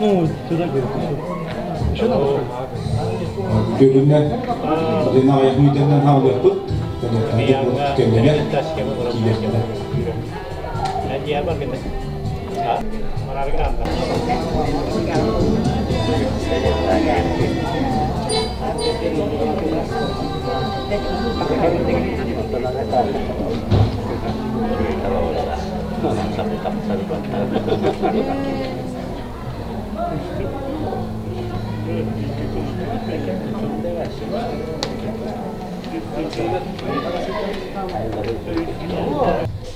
Ну, туда говорит, еще. Еще надо, что ли? Бүгүннэн Дина аҕыйах хаалыахпыт. Кэллэҥэ киириэхтэрэ.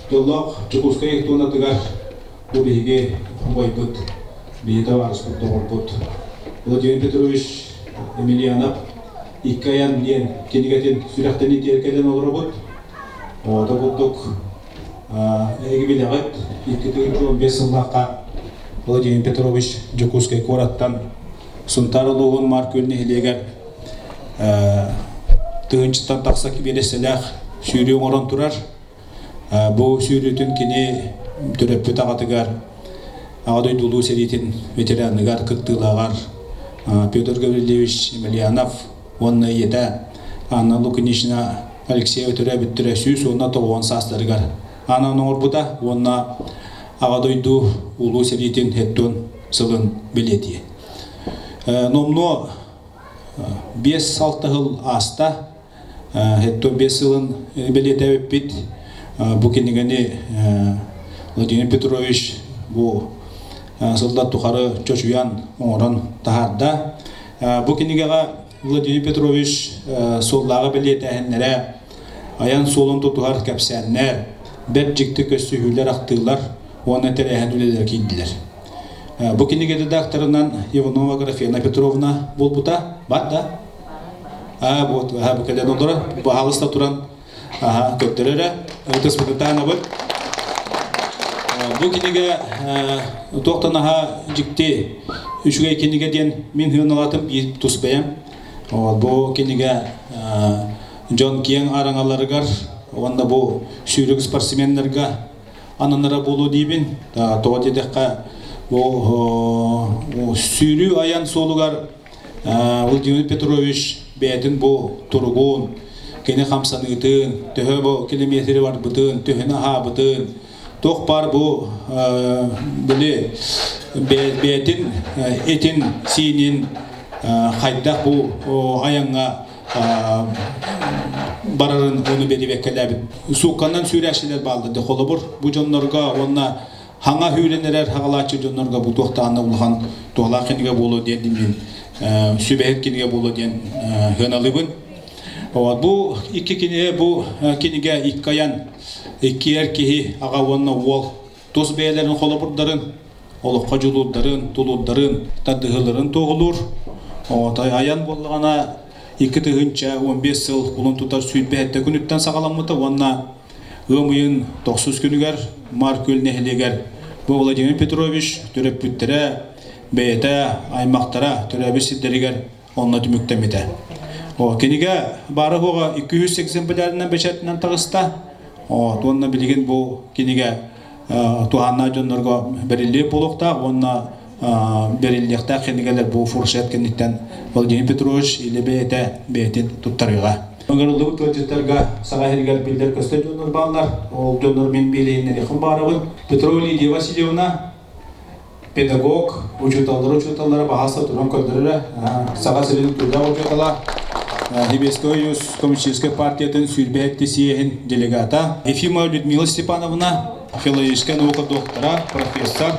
Дьоллоох Дьокуускай туонатыгар бу биһиги убайбыт, биһи табаарыспыт, доҕорбут Владимир Петрович Емельянов «Икки айан» диэн кинигэтин сүрэхтэнии кэлэн олоробут. Оҕото курдук эһиги билэҕит, 2015 сыллаахха Владимир Петрович Дьокуускай куораттан Сунтаар улууһун Маар Күөл нэһилиэгэр тыһыынчаттан тахса кибиэрэссэлээх сүүрүү оҥорон турар. Бу сүүрүүтүн кини төрөппүт аҕатыгар Аҕа дойду Улуу сэриитин ветераныгар, кыттыылааҕар Петр Гаврильевич Емельянов уонна ийэтэ Анна Лукинична Алексеева төрөөбүттэрэ 119 саастарыгар анаан оҥорбута уонна Аҕа дойду Улуу сэриитин хэттон сылын бэлиэтиэ. Номнуо 5-6 сыл ааста. Хэттон 5 сылын бэлиэтээбиппит. Бу кинигэни Владимир Петрович бу сыллар тухары чочуйан оҥорон таһаарда. Бу кинигэҕэ Владимир Петрович суоллааҕы бэлиэтээһиннэрэ, айан суолун тутуһар кэпсээннэр, бэрт дьикти көссүһүүлэр, ахтыылар уонна тэрээһин үлэлэрэ киирдилэр. Бу кинигэ редакторынан Иванова Графена Петровна буолбута. Бар да? Аа, вот, бу кэлэн олоро, баһаалыста туран аха, көрдөрөрө. Ытыспытытаанабыт. Бу кинигэ туохтан аха дьикти үчүгэй кинигэ диэн мин сыаналаатым биир тус бэйэм. Бу кинигэ дьон киэҥ араҥаларыгар уонна бу сүүрүк спортсменнарга ананара буолуо диибин. Тоҕо диэтэххэ, бу сүүрүү айан суолугар Владимир Петрович бэйэтин бу туругун, кини хамсаныытын, төһө бу километри барбытын, төһөнү аһаабытын, туох баар бу били бэйэтин этин сиинин хайдах бу айаҥҥа барарын ону бэрибэккэлээбит. Суукканан сүүрээччилэр бааллар де холобур бу дьоннорго уонна хаҥа хүүрэн эрэр хаҕалааччы дьоннорго бу туохтаанна улахан туһалаах кинигэ буолуо диэн мин сүбэһит кинигэ буолуо диэн сыаналыыбын. Вот бу икки кинигэ бу кинигэ икки айан икки эр киһи аҕа уонна уол тус бэйэлэрин холобурдарын олоххо дьулуурдарын, тулуурдарын, тардыһыыларын туоһулуур. Айан буоллаҕына 2015 сыл кулун тутар 27 күнүттэн саҕаламмыта уонна ыам ыйын тохсус күнүгэр Маар Күөл нэһилиэгэр бу Владимир Петрович төрөппүттэрэ, бэйэтэ, аймахтара төрөөбүт сирдэригэр онно түмүктэммитэ. О, кинигэ баара-суоҕа 200 экземплярынан бэчээтинэн таҕыста. О, уонна билигин бу кинигэ туһааннаах дьоннорго бэриллиэ буолуохтаах уонна бэриллиэхтээх кинигэлэр бу фуршет кэнниттэн Владимир Петрович или бэйэтэ бэйэтин туттарыаҕа. Ыҥырыллыбыт ыалдьыттарга Саха сиригэр биллэр-көстөр дьоннор бааллар. Ол дьоннор мин билиһиннэриэхпин баарабын. Петрова Лидия Васильевна, педагог, учууталлар учууталлара баһаста туран көрдөрөрө. Саха сирин труда учуутала, Хибесскэй Союз коммунистическай партиятын сүүрбэһэтти съеһин делегата Ефимова Людмила Степановна, филологическай наука доктора, профессор,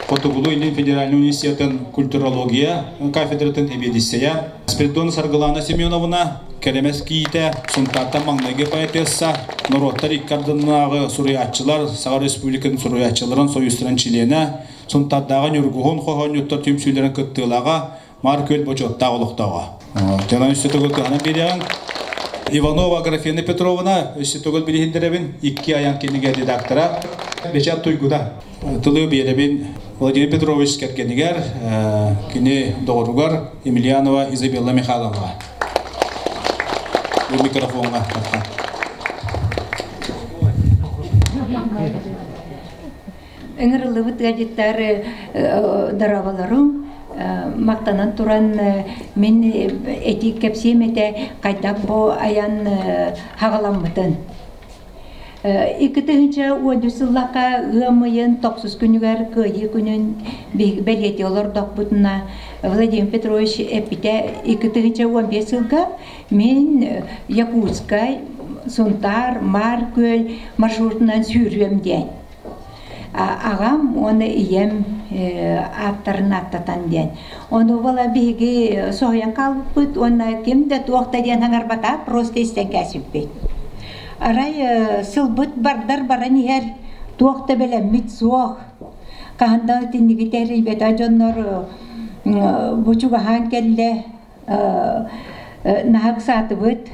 Хотугулуу-Илин федеральнай университетын культурология кафедратын эбиэдиссэйэ, Спиридон Саргылана Семеновна, Кэрэмэс киитэ, Сунтаартан маҥнайгы поэтесса, норуоттар икки ардынааҕы суруйааччылар, Саха Республикатын суруйааччыларын союзтарын чилиэнэ, Сунтаардааҕы Ньургуһун хоһоонньуттар түмсүүлэрин кыттыылааҕа, Маар Күөл бочуоттаах олохтооҕо. Дьонон өссө төгүл кыһанан биэриэҕиҥ. Иванова Аграфена Петровна, өссө төгүл билиһиннэрэбин, икки айан кинигэ редактора, бэчээт туйгуна. Тылы биэрэбин. Владимир Петрович кэргэнигэр, кини доҕоругар Емельянова Изабелла Михайловнаҕа. Бу микрофоҥҥа таххан. Ыҥырыллыбыт ыалдьыттар дорооболорум махтанан туран мин эти кэпсиэм этэ хайдах бу айан хаҕаламмытын. 2013 сыллаахха ыам ыйын тохсус күнүгэр Кыайыы күнүн бэлиэтии олордохпутуна Владимир Петрович эппитэ 2015 сылга мин Якутскай, Сунтаар, Маар Күөл маршрутунан сүүрүөм диэн. Аҕам уонна ийэм ааттарын ааттатан диэн. Ону буола биһиги соһуйан хаалбыппыт уонна ким да туох да диэн аҥарбата, просто истэн кээсиппит. Арай сылбыт бардар баран иһэр, туох да бэлэммит суох. Хаһан да итинниги тэрийбэтэх дьоннор бу чугаһаан кэллэ, наһаа ыксаатыбыт.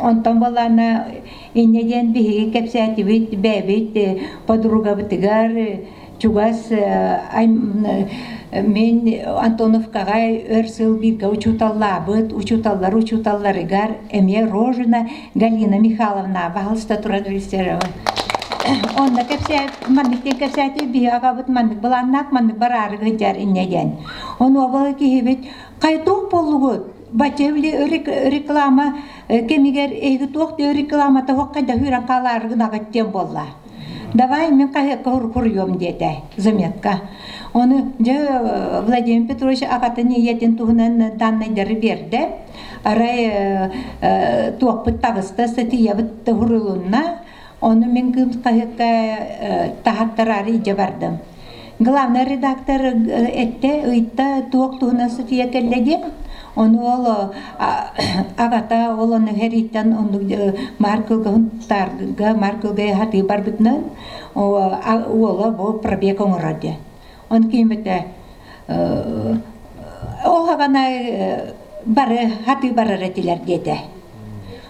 Онтон буоллаҕына инньэ диэн биһиги кэпсээтибит бэйэбит подругабытыгар чугас мин Антоновкаҕа өр сыл бииргэ учууталлаабыт учууталлар учууталларыгар эмиэ Рожина Галина Михайловна баһылыста туран режиссерова онно кэпсээ маннык диэн кэпсээтибит биһиги аҕабыт маннык былааннаах маннык бараары сылдьар инньэ диэн ону киһибит Хайдах буоллугут? Бачча били реклама кэмигэр эһиги туох да рекламата суох хайдах үүрэн хаалаары гынаҕыт диэн буолла. Давай мин хаһыакка хуруйуом диэтэ заметка. Ону дьэ Владимир Петрович аҕатын ийэтин туһунан даннайдары биэрдэ. Арай туохпут таҕыста, статьябыт хурулунна. Ону мин кыым хаһыакка таһаттараары илдьэ бардым. Главный редактор эттэ, ыйта туох туһунан статья кэллэ диэн. Ону ол аҕата ол ону хэрииттэн оннук Маркылга Сунтаарга Маркылга хатыы барбытынан уола бу пробег оҥорор диэн. Ону кииммитэ ол хаҕана бары хатыы барар этилэр диэтэ.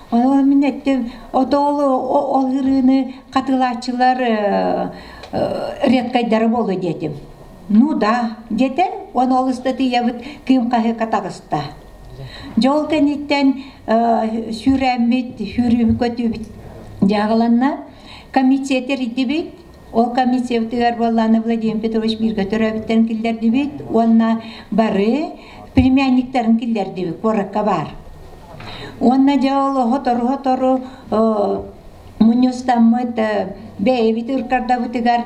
Ону мин эттим, ото ол ол ырыаны хатылааччылар редкайдара буолуо диэтим. Ну да, диэтэ, уонна ол ыстатыйабыт кыым хаһыакка таҕыста. Дьэ ол кэнниттэн сүүрээммит, сүүрүүбүт көтүүбүт дьааҕыланна. Комиссия тэрийдибит. Ол комиссиябытыгар буоллаана Владимир Петрович бииргэ төрөөбүттэрин киллэрдибит уонна бары племянниктарын киллэрдибит, куоракка баар. Уонна дьэ ол сотору-сотору мунньустаммыт бэйэбит ыркардабытыгар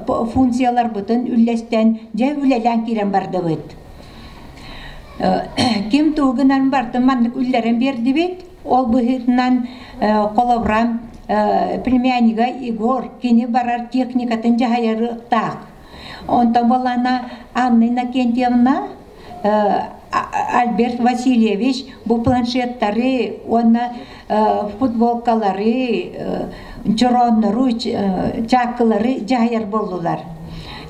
функцияларбытын үллэстэн дьэ үлэлээн киирэн бардыбыт. Ким тугу гынан бардым маннык үллэрэн биэрдибит. Ол быһыытынан холобура племяннига Егор кини барар техникатын дьаһайарыахтаах. Онтон буоллаҕына Анна Иннокентьевна Альберт Васильевич бу планшеттары уонна футболкалары, чорооннору, чааккылары дьаһайар буоллулар.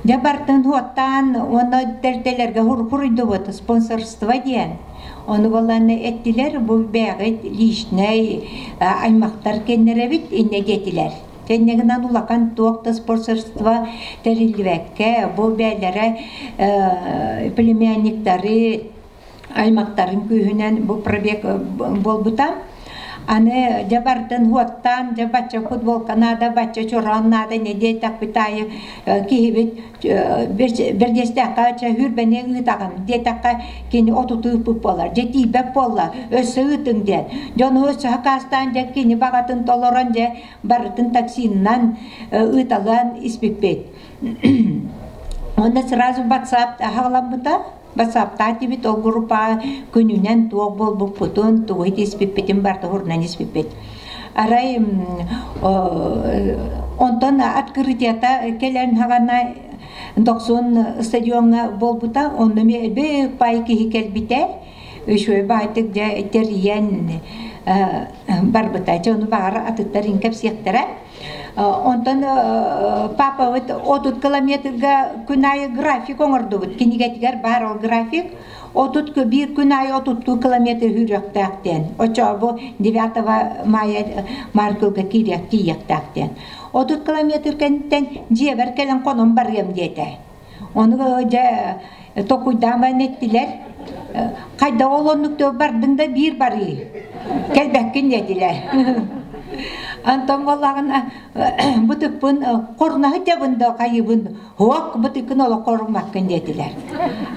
Дьэ бартын хуоттаан уонна тэрилтэлэргэ хуруйдубут спонсорство диэн. Ону буоллаҕына эттилэр бу бэйэҕит личнэй аймахтар кэннэрэбит иннэ диэтилэр. Кэннэ гынан улахан туох да спонсорство тэриллибэккэ, бу бэйэлэрэ племянниктары, аймахтарын күүһүнэн бу пробег буолбута. Аны дьэ бардын уоттаан, дьэ бачча футболка наада, бачча чороон наада не диэтэхпит аайы киһибит бэрдиэстээххэ чэ хүрбэни ыытаҕын диэтэххэ кини отуту ыыппыт буолар дьэ тиийбэт буолла өссө ыытыҥ диэн дьону өссө хакаастаан дьэ кини баҕатын толорон дьэ барытын таксиннан ыыталаан испиппит уонна сразу ватсап аһаҕаламмыта ватсаптаан тибит ол группаҕа күнүнэн туох буолбуппутун тугу испиппитин барыта уһурунан испиппит арай онтон открытиета кэлэн хаҕана Дохсун стадиоҥҥа буолбута онно эмиэ элбэх пай киһи кэлбитэ үчүгэй баайтык дьэ тэрийэн барбыта дьэ ону баҕар атыттар кэпсиэхтэрэ онтон папабыт 30 километрга күн аайы график оҥордубут кинигэтигэр баар ол график 31 күн аайы 32 километр үүрүөхтээх диэн оччоҕо 9 мая Маркылга киириэх тиийиэхтээх диэн 30 километр кэнниттэн дьиэбэр кэлэн хонон барыам диэтэ. Ону дьэ токуйдаан баран эттилэр, хайдах ол оннук бардыҥ да биир барыы, кэлбэккин диэтилэр. Антон буоллаҕына бытыкпын хорунаһы дьабын да хайыбын Һуох бытыкын олоххо оруммаккын диэтилэр.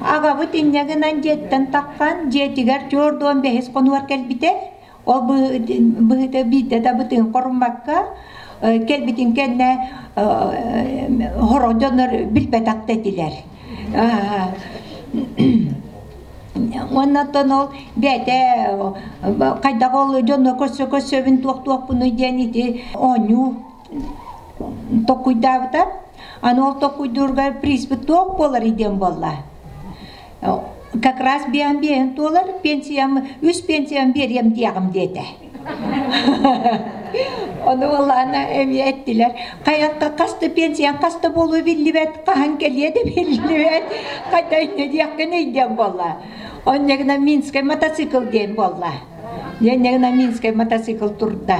Аҕабыт инньэ гынан дьиэттэн таххан, дьиэтигэр 45 хонугар кэлбитэ. Ол быһыыта биирдэ да бытыгын хоруммакка, кэлбитин кэннэ сорох дьоннор билбэтэх да этилэр. Уонна оттон ол бэйэтэ хайдах ол дьону көрсө-көрсөбүн туох-туохпунуй диэн ити оонньуу Токкуйдаабыта. Аны ол токкуйдуурга приспит туох буоларый диэн буолла. Как раз биэһин биэһин туолар, пенсиям, үс пенсиям биэриэм диэҕим диэтэ. Ону буоллаҕына эмиэ эттилэр, хайа хаста пенсиян хаста буолуо биллибэт, хаһан кэлиэ да биллибэт, хайда инньэ диэххиний диэн буолла. Онньа гынан Минскэй мотоцикл диэн буолла. Диэн гынан Минскэй мотоцикл турда.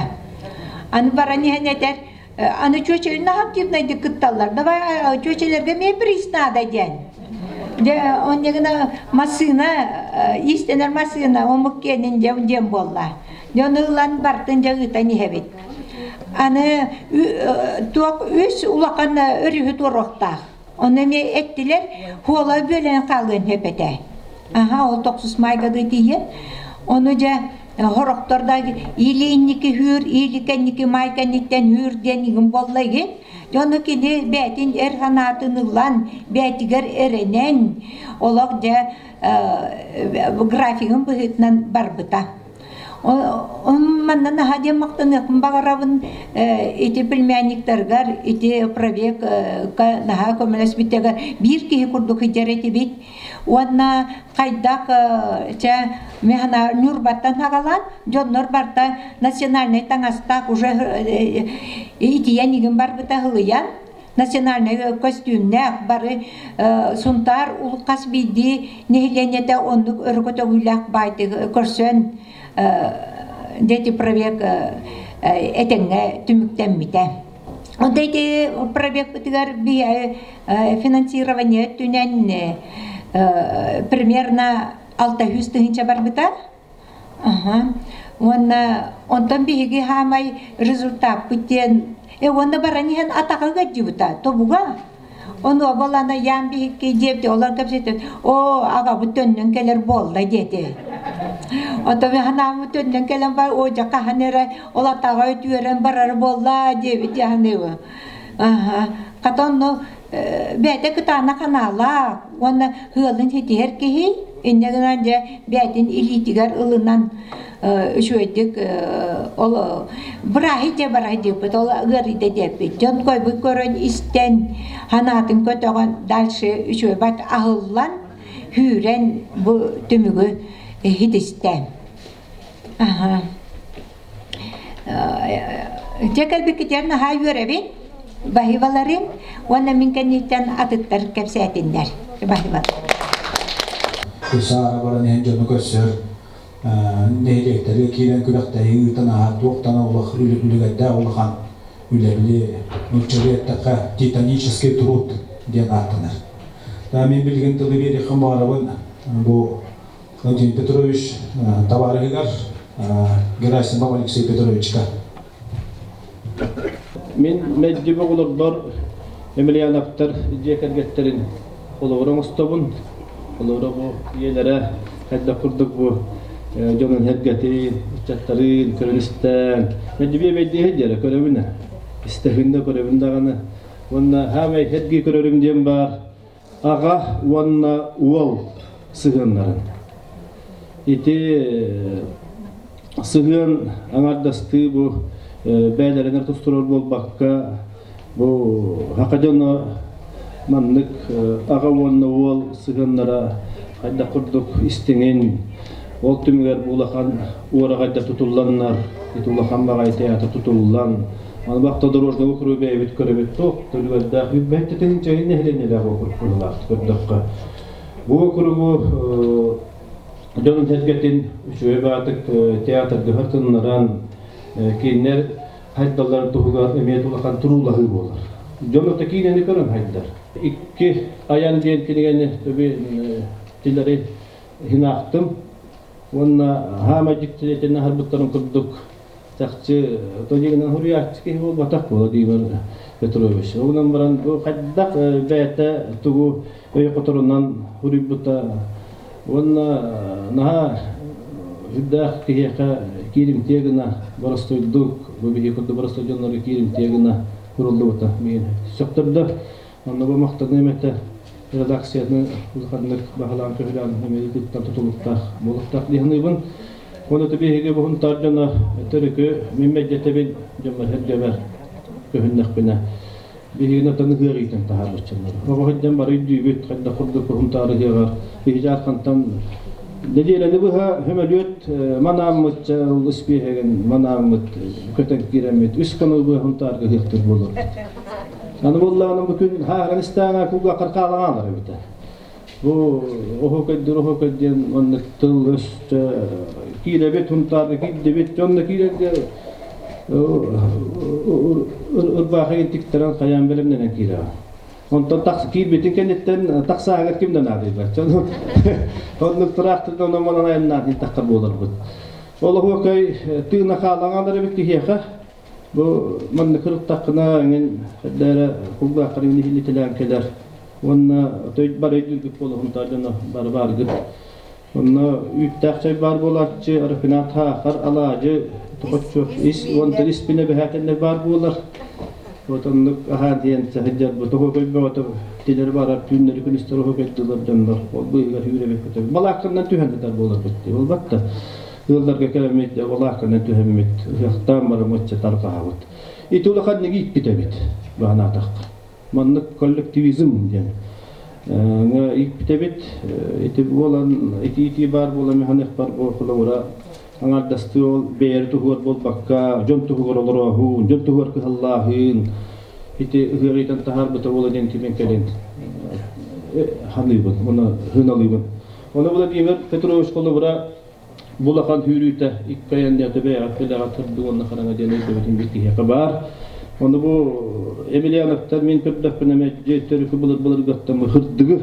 Аны баран иһэн этэр, аны чүөчэлин активнайдык кытталлар, давай чүөчэлэргэ эмиэ приз надо диэн. Дьэ, онньа гына массыына, иистэнэр массыына омук киэнин диэн буолла. Дьэ, ону ылан бартын дьэ ыытан иһэбит. Аны туох үс улахан өрүһү туоруохтаах. Ону эмиэ эттилэр, хуола бүөлээн хаалыан сөп этэ. Аха, ол тохсус маайга да тиийэн. Ону дьэ Сорохтор да или инники үүр, или кэнники маай кэнниттэн үүр диэн игин буолла игин. Дьону кини бээтин эр санаатын ылан, бээтигэр эрэнэн, олох дьэ графигын быһыытынан барбыта. Манна наһаа диэн махтаныахпын баҕарабын ити племянниктаргар, ити пробегка наһаа көмөлөспүттэригэр биир киһи курдук сылдьар этибит. Уонна хайдах чэ механа Ньурбаттан хагалаан дьоннор барта национальнай таҥастаах уже итийэн игин барбыта һылыйан национальнай көстүүмнээх бары Сунтаар хас биирдии нэһилиэнньэтэ оннук өрө көтөҕүүлээх баайдык көрсөн дети пробег этэҥҥэ түмүктэммитэ. Вот эти пробегпытыгар финансирование өттүнэн примерно 600 тыһыынча барбыта. Уонна онтон биһиги хаамай результаппыт диэн уонна баран иһэн атаҕа ыалдьыбыта тобуга. Ону балана ян биһикки диэбити олор кэпсэтэн оо аҕабыт төннөн кэлэр буолла диэти. Оттон ханааммыт төннөн кэлэн бар оо дьэ хаһан эрэ ол атаҕа үтүөрэн барар буолла диэбит яһаныыбы. Аха. Хата онно бэйэтэ кытаанах анаалаах уонна ыалын ситиһэр киһи инньэ гынан дьэ бэйэтин илиитигэр ылынан үчүгэйдик ол бырааһы дьэ бараһы диэппит ол ыарыйда диэппит дьон койбут көрөн истэн санаатын көтөҕөн дальше үчүгэй бат аһыллан сүүрэн бу түмүгү ситистэ. Аха. Дьэ кэлбиккитигэр наһаа үөрэбин, баһыыбаларын уонна мин кэнниттэн атыттар кэпсээтиннэр. Баһыыбалар. Саара баран иһэн дьону көрсөр, нэһилиэктэргэ киирэн күрэхтэһии ыытан аһар туохтан улах үлүгэрдээх улахан үлэбили нууччалыы эттэххэ титанический труд диэн ааттанар. Да мин билигин тылы биэриэххин баҕарабын бу Владимир Петрович табаарыһыгар Герасимов Алексей Петровичка. Мин мэлдьи оҕолорбор Емельяновтар дьиэ кэргэттэрин холобур оҥостобун. Холобура бу ийэлэрэ хайдах курдук бу дьонун эргэтин, ыччаттарын көрөн-истэн, мэлдьи биэмэйдиэһэ диэрэ көрөбүн истэһин да көрөбүн даҕаны. Уонна хаамай эргии көрөрүм диэн баар аҕа уонна уол сыһыаннарын. Ити сыһыан аҥардастыы бу бэйэлэринэн тустурар буолбакка, бу саха дьоно маннык аҕа уонна уол сыһыаннара хайдах курдук истиҥин, ол түмүгэр бу улахан уораҕайдар тутулланнар, ити улахан баҕайы театр тутуллан, Аны автодорожный округу бэйэбит көрөбүт туох төлүгэрдээх үббэттэтин чайын нэһилиэнньэлээх округ быһыылаах көрдөххө. Бу округу дьон сэргэтин үчүгэй баатык театрга тыннаран кинилэр хайдалларын туһугар эмиэ улахан туруулаһыы буолар. Дьон ото киинэни көрөн хайдар. Икки айан диэн кинигэни тилэри хинаахтым уонна хаама дьиктилэтин аһарбыттарын курдук чахчы тодигынан хуруйааччы киһи буолбатах Владимир Петрович. Онон баран бу хайдах бэйэтэ тугу өй хоторунан хуруйбута уонна наһаа үрдээх киһиэхэ кииримтиэ гына боростуойдук бу биһи курдук боростуой дьоннорго кииримтиэ гына куруллубута миин сөхтөрдө. Онно бу махтаныам этэ редакцияны улаханнык баһылаан көһүлээн эмиэ тутулуктаах буолуохтаах дии саныыбын. Оны биһиги буһунтаар дьоно төрүкү мин мэддьэтэбин дьоммор сэргэбэр көһүннэхпинэ биһигини оттон ыһыах иитэн таһаарбыччалар. Оҕо сылдьан бары өйдүүбүт, хайдах курдук уһунтаар ыһыаҕар биһиги архантан нэдиэлэни быһа сөмөлүөт манааммыт испиэһэгин манааммыт көтөн киирэммит үс хонуу быһа хунтаарга ыһыахтыр буолар. Аны буоллаҕына бу күн хааран истээҕэ кулгааххар хаалаҥаалар эбитэ. Бу оһуокайдыр оһуокай диэн маннык тыл өс киирэбит Хунтаарга киирдибит дьонно киирэргэ ырбаахы тиктэрэн хайаан бэлэмнэнэн киирэҕин. Онтон киирбитин кэнниттэн тахсааһыгар ким да наадыйбат. Оннук тыраахтырдан онон айаннаан таххар буоларбыт. Ол оһуокай тыына хаалаҥалар эбит киһиэхэ. Бу маннык ырыттаххына эҥин хайда эрэ кулгааххар иһиллитэлээн кэлэр уонна той бары өйдүүргүт буолуохунтаа дьоно бары бааргыт. Онно үүттээх чай баар буолааччы, рафинад хаахар, алаадьы, тохоччу ис уонтан испинэ бэһээтэллэр баар буолар. Вот оннук аһаан диэн саһыдьарбыт оһо көйбөҕөтө тилэри барар түүннэри күнүстэр оһо көйдүлэр дьоннор ол быыһыгар үүрэбит көтөбүт балаакканан түһэн сытар буоларбыт дии буолбат да ыалларга кэлэммит балаакканан түһэммит ыһыахтаан бараммыт тарҕаһабыт ити улахан ииппит эбит баһанаатахха маннык коллективизм диэн ииппит ити буолан ити баар буолан механыхпар бу холобура аҥаардастыы ол бэйэри туһугар буолбакка дьон туһугар олорооһуун дьон туһугар кыһаллааһын ити ыһыаҕыйтан таһаарбыта буола диэн кимин кэлин ханыыбын уонна хыналыыбын Ону Владимир Петрович холобура Булахан сүүрүүтэ икки айанныата бэйэҕэ дэлэҕэ тырды уонна хараҥа диэн өйдөбүтүн биир киһиэхэ баар. Ону бу Емельяновтар мин көрдөхпүнэ мэлдьи төрүкү былыр-былыргаттан хырдыгы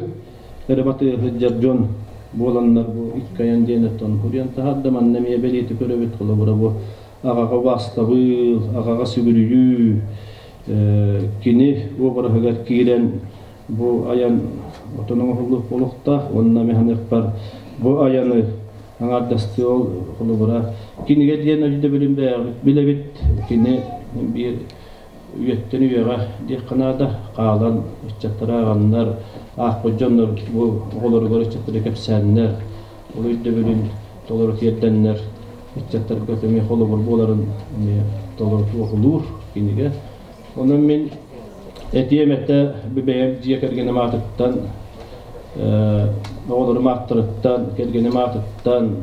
эрэ батыһа сылдьар дьон буоланнар бу икки айан диэн оттон хуруйан таһаарда манна эмиэ бэлиэти көрөбүт холобура бу аҕаҕа убаастабыл, аҕаҕа сүгүрүйүү кини уобараһыгар киирэн бу айан отон оҥоһуллуох буолуохтаах уонна механыахпар бу айаны аҥаардастыы ол холобура кинигэ диэн өйдөбүлүн бэйэбит билэбит кини биир үйэттэн үйэҕэ диэххэ наада хаалан ыччаттара ааҕаннар аахпыт дьоннор бу оҕолоругар ыччаттары кэпсээннэр ол өйдөбүлүн толору тиэрдэннэр ыччаттарга эмиэ холобур буоларын эмиэ толору туоһулуур кинигэ Онон мин этиэм этэ бэйэм дьиэ кэргэним аатыттан, оҕолорум ааттарыттан, кэргэним аатыттан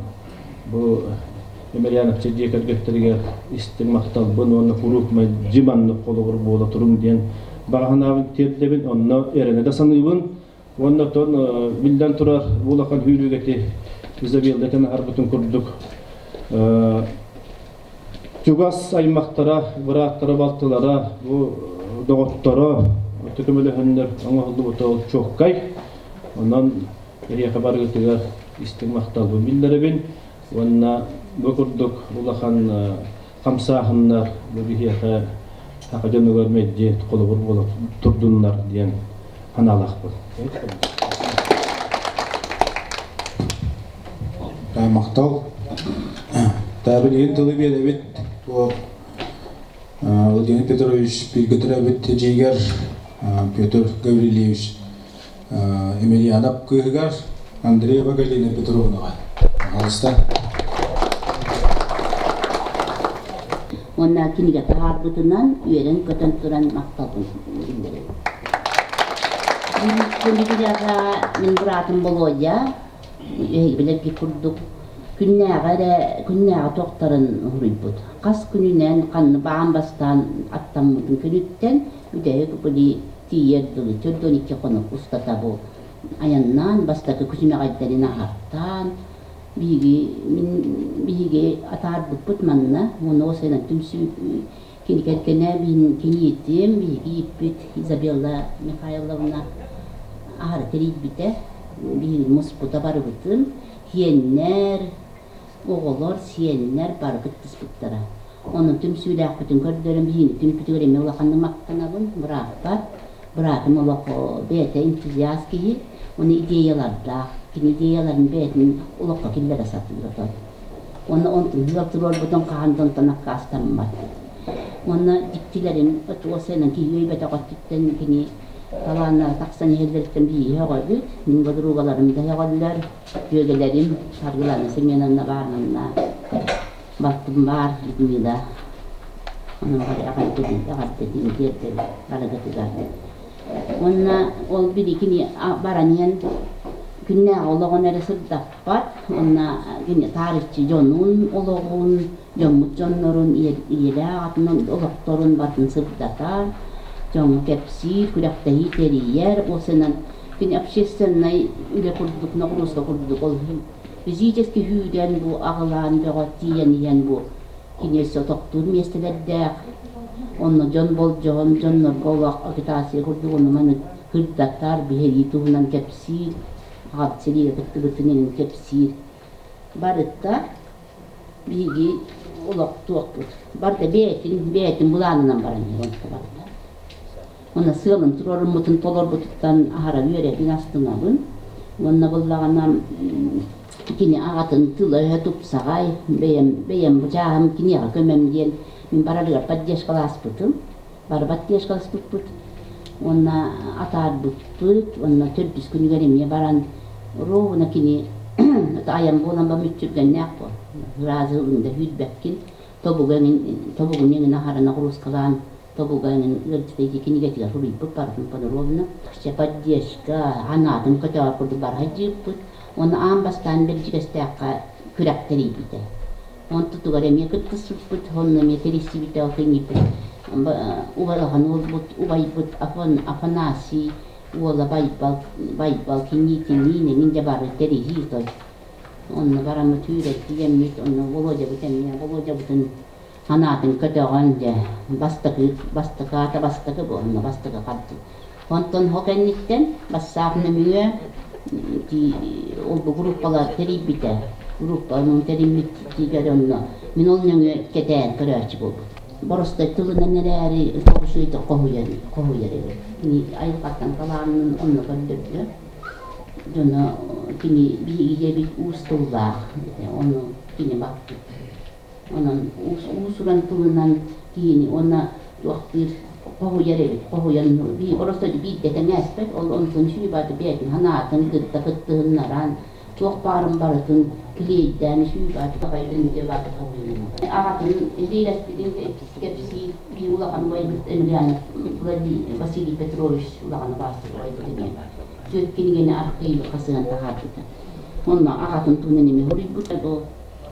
бу Емельяновча дьиэ кэргэттэригэр истиҥ махталбын уонна куруук мэлдьи маннык холобур буола туруҥ диэн баҕа санаабын тиэрдэбин, онно эрэнэ да саныыбын. Уонна оттон биллэн турар бу улахан сүүрүүгэ ити Изабелла этэн аһарбытын курдук чугас аймахтара, бырааттара, балтылара, бу доҕотторо көмөлөһөннөр оҥоһуллубута ол чуоккай. Онон эһиэхэ барыгытыгар истиҥ махталбын биллэрэбин уонна бу курдук улахан хамсааһыннар бу биһиэхэ саха дьонугар мэлдьи холобур буола турдуннар диэн санаалаахпын. Махтал. Билигин тылы биэрэбит Владимир Петрович бииргэ төрөөбүт эдьиийгэр Петр Гаврильевич Емельянов кыыһыгар Андреева Галина Петровнаҕа. Пожалуйста. Уонна кинигэ таһаарбытынан үөрэн-көтөн туран махталбын биллэрэбин. Кинигэҕэ мин быраатым Володя билэргит курдук күннээҕи эрэ күннээҕи туохтарын уһуруйбут. Хас күнүнэн ханна баан бастаан аттаммытын күнүттэн бүтэһик били тиийэр дылы 42 хонук устата бу айаннаан бастакы күчүмэҕэйдэрин аһартаан биһиги мин биһиги атаарбыппыт манна уонна ол сайынан түмсүү. Кини кэргэнэ мин киниитим, биһиги ииппит Изабелла Михайловна аһара тэрийбитэ. Биһиги муспута барыбытын, сиэннэр, оҕолор, сиэннэр бары кыттыспыттара. Онон түмсүүлээхпитин көрдөрөн биһигини түмпүтүгэр эмиэ улаханнык махтанабын бырааппар. Быраатым олох бэйэтэ энтузиаст киһи, уонна идеялардаах. Кини идеяларын бэйэтин олоххо киллэрэ сатыыр отон. Уонна онтун ыал туруорбутун хаһан да онтон аккаастаммат. Уонна дьиктилэрин отуосайынан киһи өйбөтөх өттүттэн кини талааннара тахсан иһэллэриттэн биһиги өҕөбүт. Мин подругаларым да өҕөллөр, дьүөгэлэрим Саргылана Семеновна баар манна, балтым баар Людмила. Онон бары эҕэрдэлии, эҕэрдэлиин тиэрдэбит барыгытыгар. Уонна ол били кини баран иһэн күннээҕи олоҕун эрэ сырдаппат уонна кини таарыччы дьонун олоҕун, дьоммут дьоннорун, ийэлээх аҕатын олохторун барытын сырдатар, дьоҥҥо кэпсиир, күрэхтэһии тэрийэр, ол сынан кини общественнай үлэ курдук, ноҕуруоска курдук ол физически сүүрэн бу аҕылаан бөҕө тиийэн иһэн бу кини өссө тохтуур миэстэлэрдээх, онно дьон болдьоһон, дьоннорго олох агитация курдук ону маны кырдатар, биһирии туһунан кэпсиир, аҕабыт сэриигэ кыттыбытын иһин кэпсиир. Барыта биһиги олохтуохпут. Барыта бэйэтин, бэйэтин былаанынан баран иһэр онто барыта. Уонна сыалын туруоруммутун толорбутуттан аһара үөрэбин, астынабын. Уонна буллаҕына кини аҕатын тыла-өһө тупсаҕай, бэйэм, бэйэм бу чааһым киниэхэ көмөм диэн мин барарыгар поддержкаласпытым. Бары поддержкаласпыппыт. Уонна атаарбыппыт. Уонна төрдүс күнүгэр эмиэ баран ровно кини айан буолан ба мүччүргэннээх буол. Ыраазы ылында сүүрбэккин, тобуга эҥин, тобугун эҥин аһаран нагрузкалаан тобуга эҥин ыалдьыта ити кинигэтигэр суруйбут барытын подробно. Все поддержка, анаатын көтөҕөр курдук бара сылдьыыппыт. Уонна аан бастаан Бэрдьигэстээххэ күрэх тэрийбитэ. Онтутугар эмиэ кыттыспыппыт, онно эмиэ тэрийсибитэ, ол кэнниппит улахан уолбут, убайбыт Афанасий уола Байбал, Байбал киниитиниин эҥин дьэ бары тэрийии той. Онно бараммыт үүрэрдиэммит, онно Володябыт эмиэ, Володябытын санаатын көтөҕөн дьэ бастакы, бастакы аата бастакы бу, онно бастакы хардыы. Онтон хо кэнниттэн бассаап нөҥүө ол бу группалар тэрийбитэ. Группаны тэриммитигэр онно мин ол нөҥүө кэтээн көрөөччү буолбут. Боростой тылынан эрээри тоҕус хоһуйар хоһуйар эбит. Кини айылҕаттан талаанын онно көрдөрдө. Дьоно кини биһиги дьиэбит уус тыллаах ону кини баппыт. Онон уус-уран тылынан киһини уонна туохтуур хоһуйар эбит. Хоһуйан оросто биирдэ тэҥээспэт, ол онтун сүүбааты бэйэтин санаатын кытта кыттыһыннаран, туох баарын барытын килиэйдээн сүүбааты баҕайытын бааты хоһуйан. Аҕатын илиилэспитин кэпсии биир улахан убайбыт Емельянов Василий Петрович улахан убаастык убайбыт эмиэ түөрт кинигэни архыыбы хасыһан таһаарбыта. Онно аҕатын туһунан эмиэ суруйбута.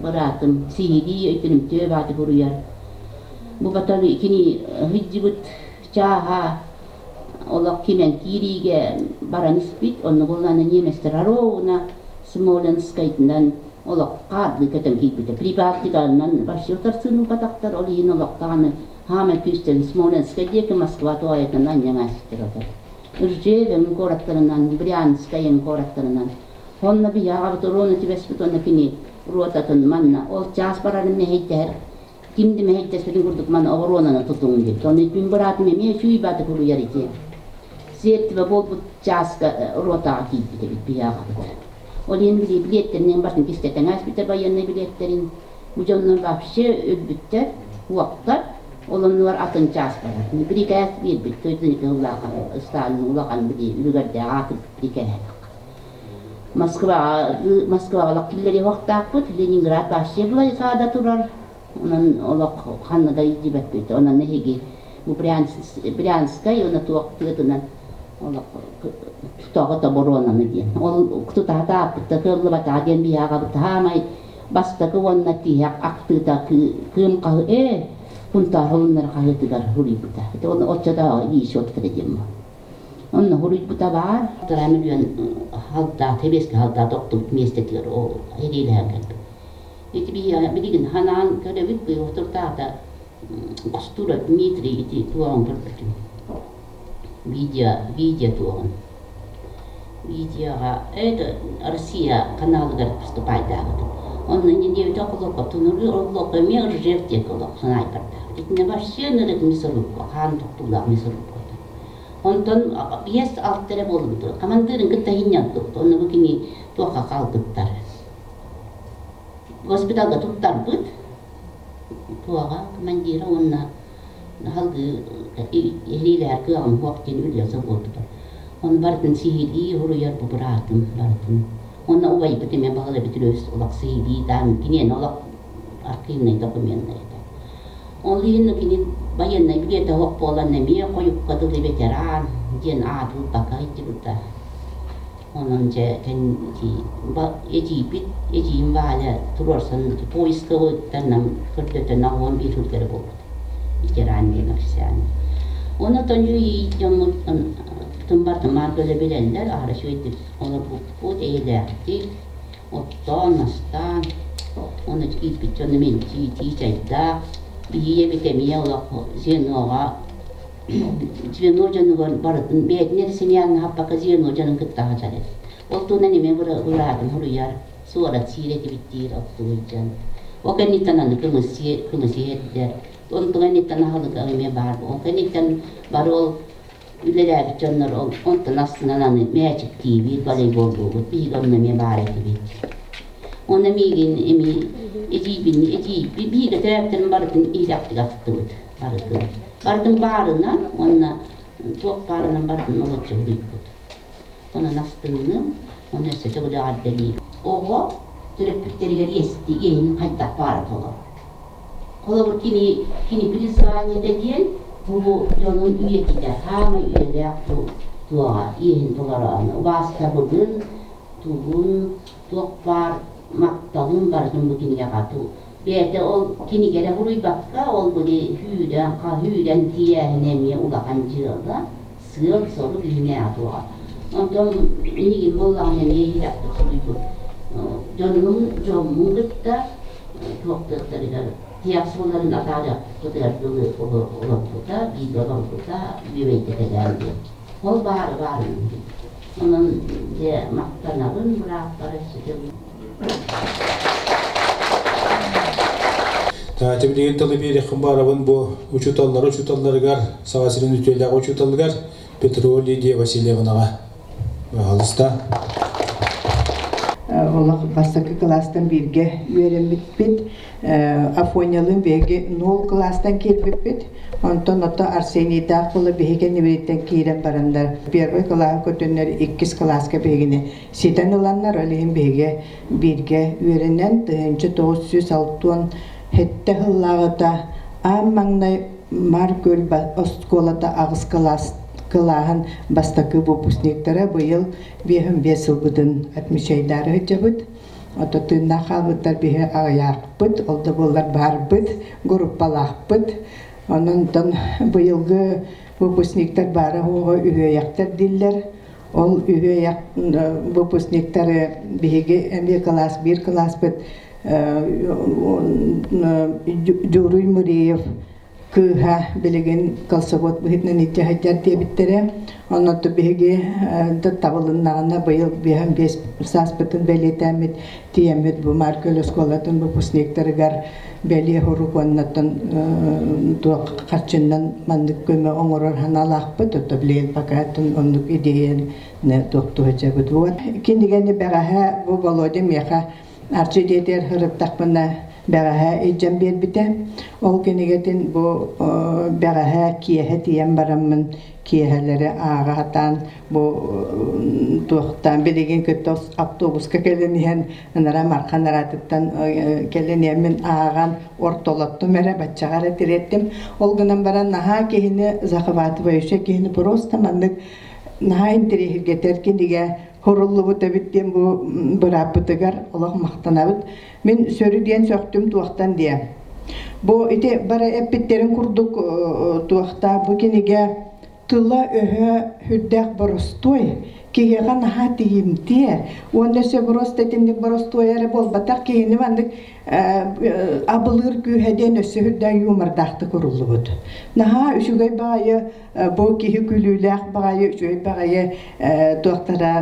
Быраатым сиһилии өйдөнүмтүө бааты буруйар. Бу батары кини сылдьыбыт чааһа олох кимэн киириигэ баран испит, онно буоллаҕына немецтэр ровно Смоленскайтынан олох хаардыы көтөн киирбитэ. Прибалтиканан вообще утарсыыны ылбатахтар, ол иһин олох даҕаны хаамай күүстэрин Смоленскай диэки Москва туһаайытынан анньан ааспыттар отор. Ржевен куораттарынан, Брянскайын куораттарынан Онно биһи аҕабыт уруону түбэспит уонна кини ротатын манна ол чаас барарын мэһэйдэһэр ким да мэһэйдэспитин курдук манна оборуонаны тутуҥ диэбит. Ону мин быраатым эмиэ үчүгэй баатык уруйар ити. Сиэртибэ буолбут чааска ротаҕа киирбит эбит биһи аҕабыт. Ол иһин били билиэттэринэн бартын кистэтэн ааспыта байыаннай билиэттэрин. Бу дьоннор вообще өлбүттэр, уоктар. Ол оннугар атын чаас барар. Бирикээс биэрбит Көйдүн кыһыллаах Сталин улахан били үлүгэрдээх аатырбыт бирикээһэ. Москваҕа Москваҕа олох киллэриэхтаахпыт, Ленинград вообще блокада турар, онон олох ханна да илдьибэппит. Онон эһиги бу Брянскай уонна туох тыатынан олох тутаҕыт оборуонаны диэн. Ол тутаһатааппыт кыаллыбатаҕа диэн биһи аҕабыт хаамай бастакы уонна тиһэх ахтыыта кыым хаһы ээ Хунтаар холуннар хаһыатыгар суруйбута. Это он оччотооҕу ещеткада диэн Онно суруйбута баар. Тыраан үөн халдаат, сэбиэскэй халдаат охтубут миэстэтигэр ол сэриилэһэн кэлбит. Ити билигин ханаан көрөбүт, быйыл отурдаата. Кустура Дмитрий ити туоҕун көрбүтүм. Видео, видео туоҕун. Видеоҕа это Россия каналыгар поступайдаабытым. Онно инньэ диэбитэ холуокка олуокка эмиэ Ржев диэки олох санаайбардаабыт. Итиннэ вообще ынырык мясорубка, хаан тохтуулаах мясорубката. Онтон 5-6 эрэ буолбут. Хамандыырын кытта иһинньэлбит. Онно бу кини туохха хаалбыттар. Госпиталга туттарбыт. Туоҕа командира уонна салгыы эһиилэһэр кыаҕым суох диэн үлэ буолбута. Ону барытын сиһилии суруйар бу быраатым барытын. Уонна убайбыт эмиэ Баһылай Петрович олох сиһилии даан киниэнэ олох архивнай докуменнар этэ. Ол иһин кини байыаннай билиэтэ суох буолан эмиэ хойукка дылы ветеран диэн ааты ылбакка сылдьыбыта. Онон дьэ эдьиийбит, эдьиийим Валя туруорсан поисковыттан көрдөтөн 81 сылгары буолбут. Ветеран диэн официально. Онон дьоммут тымбар-тымаар көлө билэллэр, аһара үчүгэйдик олорбуппут, эйэлээхтик, оттоон, мастаан, ону киирбит дьону мэлдьи итии чайдаах, биһиги эбит эмиэ олох звеноҕа звено дьонугар барытын бэйэтин эрэ сэмиэннаһаппакка звено дьонун кытта сылдьар эбит. Ол туһунан эмиэ быраатын суруйар, суорат сиир этибит диир оттугуйдьан. Ол кэнниттэн аны кымыс иһэрдэр. Онтон кэнниттэн аһылыга эмиэ баар. Ол кэнниттэн бары ол үлэлээбит дьоннор ол онтон астынан аны мээчиктиибит, волейболлуубут. Биһиги онно эмиэ баар этибит. Онно миигин эмиэ эдьиийбин эдьиийбит биһиги төрөөбүттэрин барытын иһирэхтик астыбыт барытын. Барытын баарынан уонна туох баарынан барытын олоччу суруйбут. Онон астынным, уонна өссө төгүл эҕэрдэлиибин. Оҕо төрөппүттэригэр иэсти иэһин хайдах баара толорор. Холобур, кини кини призваниета диэн бу дьонун үйэтитэ, саамай үйэлээх туоҕа иэһин толороон, убаастабылын, тугун, туох баар махталын барытын бу кинигэҕэ бэйэтэ ол кинигэлэ суруйбакка ол били сүүрэн сүүрэн тиийээһинэ эмиэ улахан дьыала сыал-сорук иһинээҕи туоҕа онтон миигин буоллаҕына эмиэ иһирэхтик суруйбут дьонум дьоммун кытта туохтуохтарыгар тиһэх суолларын атаарыахпытыгар дылы олорбута бииргэ олорбута бүөбэйдэтэлээн диэн ол баары баарын Онон дьэ махтанабын бырааппар өссө Таати билигин тылы биэриэххин баарабын бу учууталлары учууталларыгар Саха сирин үтүөлээх учууталыгар Петрова Лидия Васильевнаҕа Баһалыста. Олох бастакы кылаастан бииргэ үөрэммиппит. Афонялыын биһиги нуол кылаастан киирбиппит. Онтон ото Арсенийдаах буола биһиги кэннибититтэн киирэн бараннар первый кылааһы көтөннөр иккис кылааска биһигини ситэн ыланнар, ол иһин биһиги бииргэ үөрэнэн 1967 сыллааҕыта аан маҥнай Маар Күөл оскуолата аҕыс кылаас кылааһын бастакы выпускниктара быйыл 55 сылбытын отмечайдаары сылдьабыт. Ото тыыннаах хаалбыттар биһи аҕыйаахпыт, ол да буоллар баарбыт, группалаахпыт. Онон быйылгы выпускниктар баара-суоҕа үһүөйэхтэр дииллэр. Ол үһүөйэх выпускниктары биһиги эмиэ кылаас биир кылааспыт Дьууруй Муреев кыыһа билигин колсовод быһыытынан илдьэ сылдьар диэбиттэрэ. Онон биһиги табылыннаҕына быйыл 55 сааспытын бэлиэтээммит тиийэммит бу Маркөл оскуолатын выпускниктарыгар бэлиэ сурук уоннаттан туох харчынан маннык көмө оҥорор санаалаахпыт. Ото билигин пока оннук идеяны туох туһачабыт. Вот кинигэни бэҕэһээ бу Володя миэхэ Арчы дьиэтигэр сырыттахпына бэҕэһээ илдьэн биэрбитэ. Ол кинигэтин бу бэҕэһээ киэһэ тиийэн бараммын киэһэлэри ааҕа сатаан бу туохтаан билигин кытта автобуска кэлэн иһэн ынара Мархан араатыттан кэлэн иһэммин ааҕан ортолоттум эрэ баччаҕа эрэ тириэртим. Ол гынан баран наһаа киһини захватывающая киһини просто маннык наһаа интэриэһиргэтэр кинигэ Хоруллубут эбит диэн бу бырааппытыгар олох махтанабыт. Мин сөрү диэн сөхтүм туохтан диэ. Бу ити бары эппиттерин курдук туохта бу кинигэ тыла-өһө сүрдээх боростуой. Киһиэхэ наһаа тиийимтиэ уонна өссө боруоста итинник боростуой эрэ буолбатах киһини маннык абылыыр күүһэ диэн өссө үрдээх юмордаахтык уруллубут. Наһаа үчүгэй баҕайы бу киһи күлүүлээх баҕайы үчүгэй баҕайы туохтара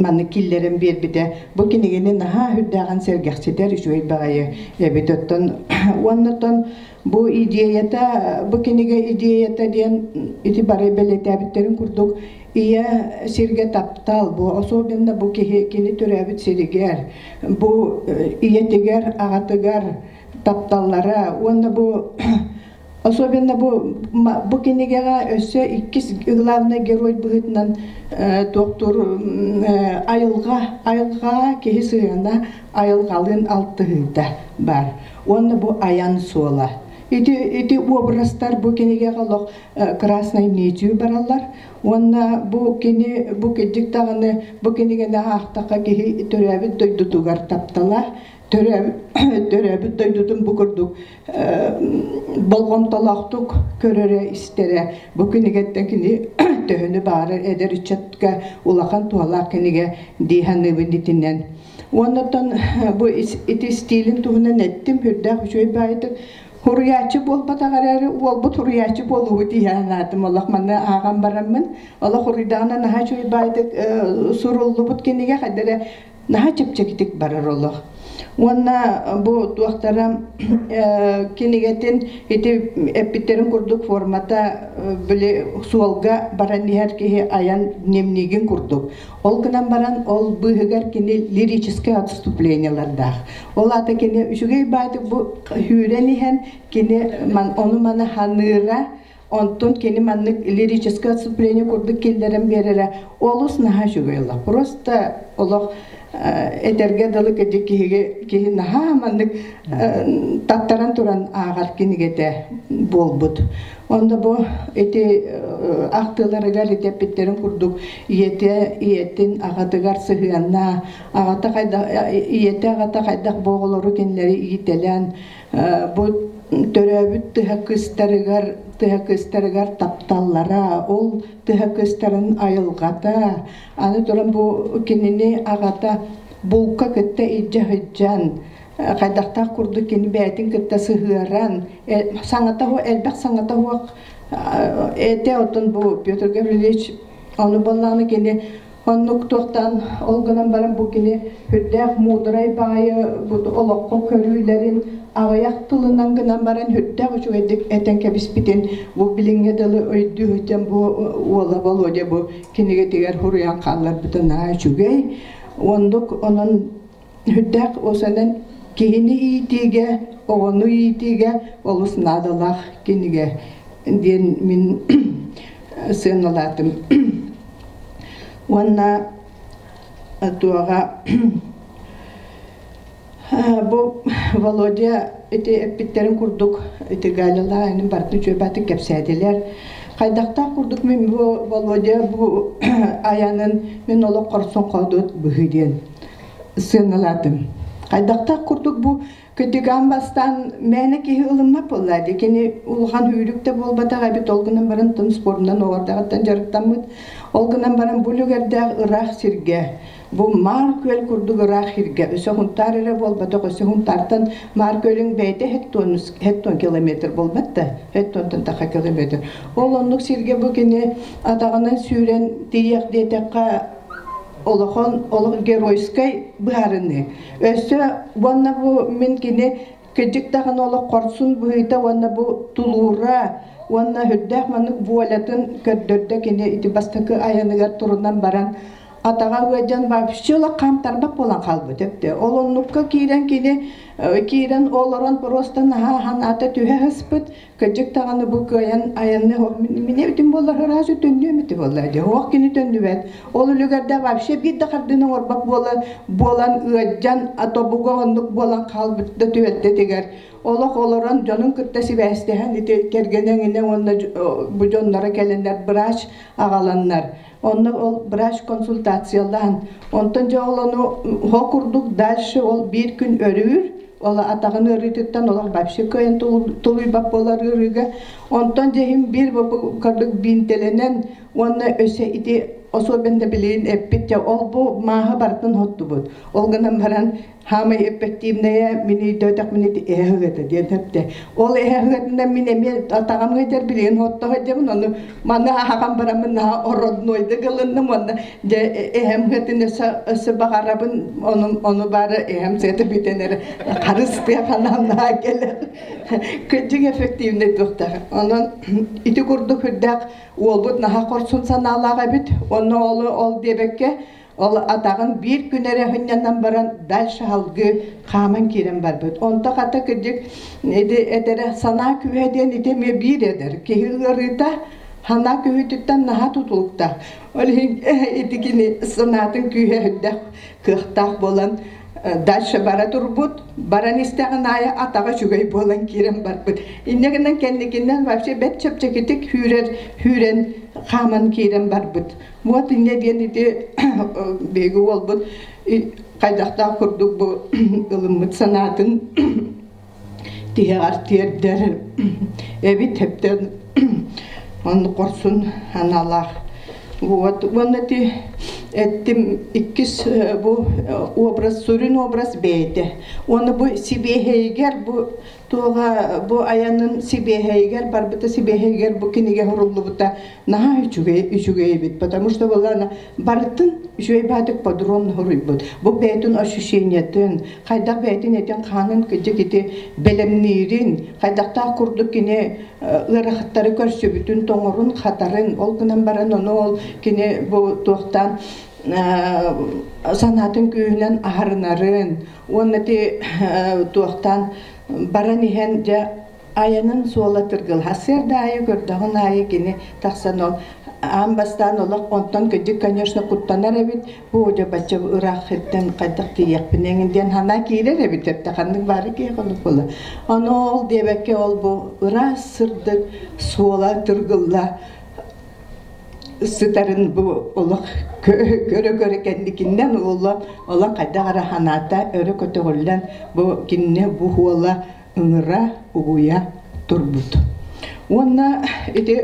маннык киллэрэн биэрбитэ. Бу кинигэни наһаа үрдээҕин сэргэхситэр үчүгэй баҕайы эбит. Оттон уонна бу идеята, бу кинигэ идеята диэн ити бары бэлиэтээбиттэрин курдук ийэ сиргэ таптал, бу особенно бу киһи кини төрөөбүт сиригэр, бу ийэтигэр, аҕатыгар тапталлара уонна бу особенно бу бу кинигэҕэ өссө иккис главный герой быһыытынан туохтуур айылҕа айылҕаҕа киһи сыһыана айылҕалыын алтыһыыта баар уонна бу айан суола ити ити образтар бу кинигэҕэ олох красной нитью бараллар уонна бу кини бу кырдьык даҕаны бу кинигэни аахтахха киһи төрөөбүт дойдутугар таптала төрөөбүт дойдутун бу курдук болҕомтолоохтук көрөрө-истэрэ бу кинигэттэн кини төһөнү баҕарар эдэр ыччатка улахан туһалаах кинигэ дии саныыбын итинэн. Уонна бу ити стилин туһунан эттим, үрдээх үчүгэй баайытык Хуруйааччы буолбатах эрээри уолбут хуруйааччы буолуубут дии санаатым. Олох манна ааҕан бараммын, олох хуруйдаҕына наһаа үчүгэй баайдык суруллубут кинигэ хайда эрэ наһаа чэпчэкитик барар олох. Уонна бу туохтара кинигэтин ити эппиттэрин курдук формата били суолга баран иһэр киһи айан дневнигин курдук. Ол гынан баран ол быыһыгар кини лирическэй отступлениелардаах. Ол аата кини үчүгэй баайдык бу сүүрэн иһэн кини ону-маны ханыыра, онтон кини маннык лирическое отступление курдук киллэрэн биэрэрэ олус наһаа үчүгэй олох. Просто олох этэргэ дылы киһи киһи наһаа маннык таттаран туран ааҕар кинигэтэ буолбут. Онно бу ити ахтыыларыгар ити эппиттэрин курдук ийэтэ ийэтин аҕатыгар сыһыаннаа аҕата хайдах ийэтэ аҕата хайдах бу оҕолору кинилэри иитэлээн бу төрөөбүт тыһа кыыстарыгар тыһа кыыстарыгар тапталлара ол тыһа кыыстарын айылҕата аны туран бу кинини аҕата булка кытта илдьэ сылдьан хайдахтаах курдук кини бэйэтин кытта сыһыаран саҥата элбэх саҥата суох этэ оттон бу Петр Гаврильевич ону буоллаҕына кини Оннук туохтаан ол гынан баран бу кини сүрдээх муударай баҕайы бу олоххо көрүүлэрин аҕыйах тылынан гынан баран сүрдээх үчүгэйдик этэн кэбиспитин бу билиҥҥэ дылы өйдүү сылдьан бу уола Володя бу кинигэтигэр суруйан хаалларбыта наһаа үчүгэй. Оннук онон сүрдээх осанан киһини иитиигэ, оҕону иитиигэ олус наадалаах кинигэ диэн мин сыаналаатым. Уонна туоҕа бу Володя ити эппиттэрин курдук ити Галялаах эҥин барытын үчүгэй кэпсээтилэр. Хайдахтаах курдук мин бу Володя бу айанын мин олох хорсун хоодуот быһыы диэн сыаналаатым. Хайдахтаах курдук бу Кыдьыгаан бастаан мээнэ киһи ылыммат буолла дии. Кини улахан сүүрүк да буолбатах эбит, ол гынан баран тын спордунан оҕордаҕыттан дьарыктаммыт. Ол гынан баран бу үлүгэрдээх ыраах сиргэ, бу Маар күөл курдук ыраах сиргэ, өссө Хунтаар эрэ буолбатах, өссө Хунтаартан Маар күөлүн бэйэтэ 70 километр буолбат да, 70-тан таха километр. Ол оннук сиргэ бу кини атаҕынан сүүрэн тиийиэх диэтэххэ олохон олох геройскай быһаарыныы. Өссө уонна бу мин кини кырдьык даҕаны олох хорсун быһыыта уонна бу тулуура уонна үрдээх маннык волятын көрдөрдө кини ити бастакы айаныгар турунан баран атаҕа ыалдьан вообще олох хаамтарбат буолан хаалбыт өптө. Ол оннукка киирэн кини киирэн олорон просто наһаа санаата түһэ сыспыт. Кырдьык даҕаны бу кыайан айанны мине бүтүн буоллар ыраас төннүөм ити буолла дии. Оһох кини төннүбэт. Ол үлүгэрдэ вообще биир да хардыыны оҥорбот буолан буолан ыалдьан тобуга оннук буолан хаалбыт да түбэлтэтигэр олох олорон дьонун кытта сибээстэһэн ити кэргэнэ эҥинэ уонна бу дьонноро кэлэннэр врач аҕаланнар онно ол врач консультациялаан онтон дьэ ол ону хо курдук дальше ол биир күн өрүүр ол атаҕын ыарыытыттан олох вообще кыайан тулуйбат буолар ыарыыга онтон дьэ иһин биир курдук биинтэлэнэн уонна өссө ити Особенно билигин эппит дьэ ол бу мааһы барытын хоттубут. Ол гынан баран хаамай эффективнэйэ мин өйдөөтөхпүнэ ити эһэ ыгата диэн эптэ. Ол эһэ ыгатынан мин эмиэ атаҕым ыйдар билигин хотто сылдьабын ону маны аһаҕан бараммын наһаа роднойдук ылынным уонна дьэ эһэм ыгатын өссө өссө баҕарабын ону ону баара эһэм сыата бүтэн эрэ харыстыа ханаан наһаа кэлэр кырдьык эффективнэй туохтаах. Онон ити курдук үрдээх Уолбут наһаа хорсун санаалаах эбит, уонна ол, ол диэбэккэ, ол атаҕын биир күн эрэ сынньанан баран дальше салгыы хааман киирэн барбыт. Онто хата кырдьык ити этэрэ санаа күүһэ диэн ити эмиэ биир эдэр киһи ыарыыта санаа күүһүтүттэн наһаа тутулуктаах. Ол иһин ити кини санаатын күүһэ үрдэх кыахтаах буолан дальше бара турбут, баран истэҕин аайы атаҕа үчүгэй буолан киирэн барбыт. Инньэ гынан кэнникинэн вообще бэрт чэпчэкитик сүүрэр, сүүрэн хааман киирэн барбыт. Вот инньэ диэн ити биһиги уолбут хайдахтаах курдук бу ылыммыт санаатын тиһэҕэр тиэрдэр эбит эптэн оннук хорсун аналаах. Вот уонна ити эттим иккис бу образ сүрүн образ бэйэтэ. Уонна бу сибиэһэйигэр бу туоҕа бу айанын сибиэһэйигэр барбыта сибиэһэйигэр бу кинигэ суруллубута наһаа үчүгэй үчүгэй эбит потому что была барытын үчүгэй баатык подробно суруйбут бу бэйэтин ощущениетын хайдах бэйэтин этин-хаанын кыдьык ити бэлэмниирин, хайдахтаах курдук кини ыарахаттары көрсүбүтүн, тоҥорун-хатарын, ол гынан баран ону ол кини бу туохтаан санаатын күүһүнэн аһарынарын уонна ити туохтаан баран иһэн дьэ айанын суола тыргылаһа сыарда аайы көрдөҕүн аайы кини тахсан ол аан бастаан олох онтон кырдьык конечно куттанар эбит бу дьэ бачча ыраах сиртэн хайдах тиийиэхпин эҥин диэн санаа киирэр эбит эптэ ханнык баары киһи хонук буола ону ол диэбэккэ ол бу ыраас сырдык суола тыргылла сытарын бу олох көрө-көрө кэнникиннэн уола олох хайдах эрэ санаата өрө көтөҕүллэн бу кинини бу уола ыҥыра, угуйа турбут. Уонна ити